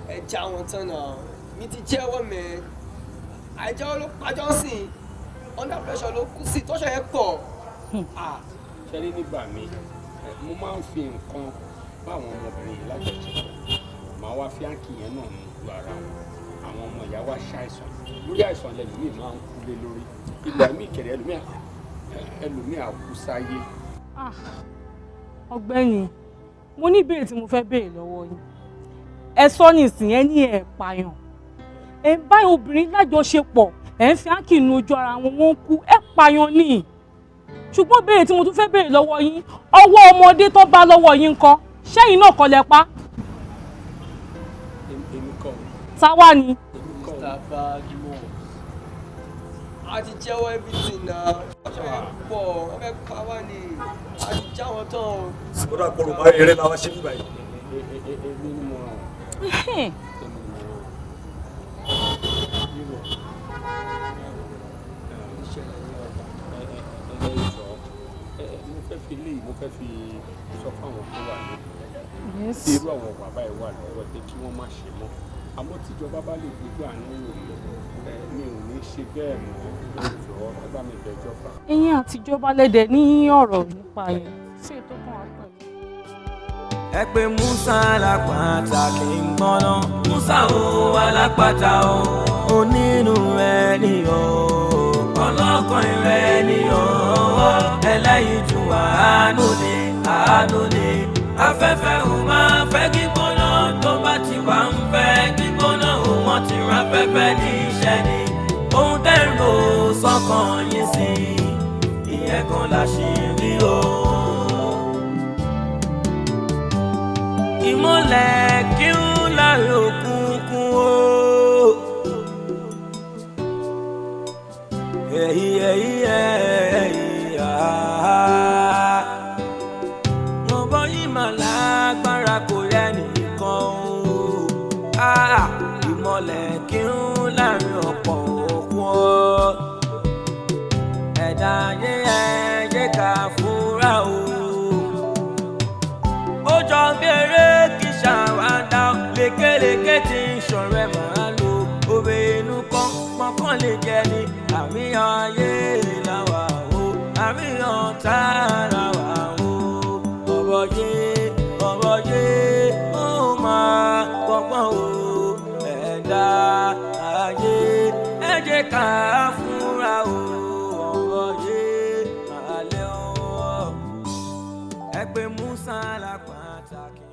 ẹ já wọn tán náà. Mi ti jẹ́wọ́ mẹ́. Àìjẹ́wọ́ ló pa Johnson. Under pressure ló kú sí, tọ́ṣọ̀ yẹn pọ̀. Ṣe rí nígbà mi, mo máa ń fi nǹkan bá àwọn ọmọbìnrin yìí lájọṣepọ̀, màá wá fi áǹkì yẹn náà mú lu ara wọn. Àwọn ọmọ ìyá wa ṣàìsàn, lórí àìsàn lẹlòmíì máa ń kú lé lórí. Ìgbà míì kẹrẹ ẹlòmíì á kú sáyé. Ọ̀gbẹ́ni, mo ní ìbéèrè tí mo fẹ́ béèrè lọ́wọ́ yín. Ẹ sọ nísìn, ẹ ní ẹ pààyàn, ẹ ń bá obìnrin lájọṣepọ̀, ẹ ń fi áǹkì nu ojú ara wọn, wọ́n ń kú, ẹ pààyàn ni. Ṣùgbọ́n béèrè tí mo tún fẹ́ béèrè lọ́wọ́ yín, ọwọ́ ọmọdé tó bá lọ́wọ́ yín ńkọ́, ṣẹ́yìn náà kọ́ lẹ pa? Èmi kọ́ o. Táwa ni. Mr. Badmus, a ti jẹ́wọ́ everything náà. Tọ́ṣọ̀ yẹn pọ̀, wọ́n fẹ́ pa wá ni. A ti já wọn tán o. Ó dà pọ̀ lùmọ́ eré la wá ṣe bíbá yìí. Èmi ni mo ràn. Èmi ni mo ràn. Mo fẹ́ fi léyìí, mo fẹ́ fi sọ fáwọn tó wà ní irú àwọn ọ̀wà báyìí wà lọ́wọ́ pé kí wọ́n má ṣe mọ́. Àmọ́ tíjọba bá lè gbójú àánú wò mí, mi ò ní ṣe bẹ́ẹ̀ mọ́. Ẹ jọ̀ọ́, ẹ bá mi bẹ̀jọba. Ẹ̀yin àtijọba lẹ́dẹ̀ ní ọ̀rọ̀ nípa yẹn sí ètò kan wà pẹ̀lú. Ẹ pé Musa lápáta kì í gbọ́ná. Musa o alápàtà o, onínú rẹ̀ ni o, ọlọ́kàn rẹ̀ ni o, ẹlẹ́yinjú àánú ni, àánú ni. Afẹ́fẹ́ ò máa fẹ́ gbígbóná, tó bá ti wà ń fẹ́ gbígbóná ò, wọ́n ti ra afẹ́fẹ́ ní iṣẹ́ ni. Ohun tẹ́ ń rò sọ́kàn yín sí, ìyẹn kan láṣìírí o. Ìmọ̀lẹ̀ kí ń láàrin òkùnkùn o. Èyí èyí èyí àá. Ọ̀bọ yìí mà lágbára kò yẹ nìkan o. Ìmọ̀lẹ̀ kí ń láàrin ọ̀pọ̀ òkun o. Ẹ̀dá ayé ẹ jẹ́ ká fura o. Ó jọ bí eré kí ṣàwádà, lékeleke tí ń ṣọ̀rẹ́ màá lò. Òwe inú kan pọ́nkán lè jẹ ní àríyàn ayé làwà o, àríyàn tá làwà o. Ọ̀rọ̀ yé, ọ̀rọ̀ yé, ó máa kọ́gbọ́n o. Ẹ̀dá ayé ẹ jẹ́ ká fura o. Ọ̀rọ̀ yé màá lé o. Ẹ pé Musa lápáta kì í.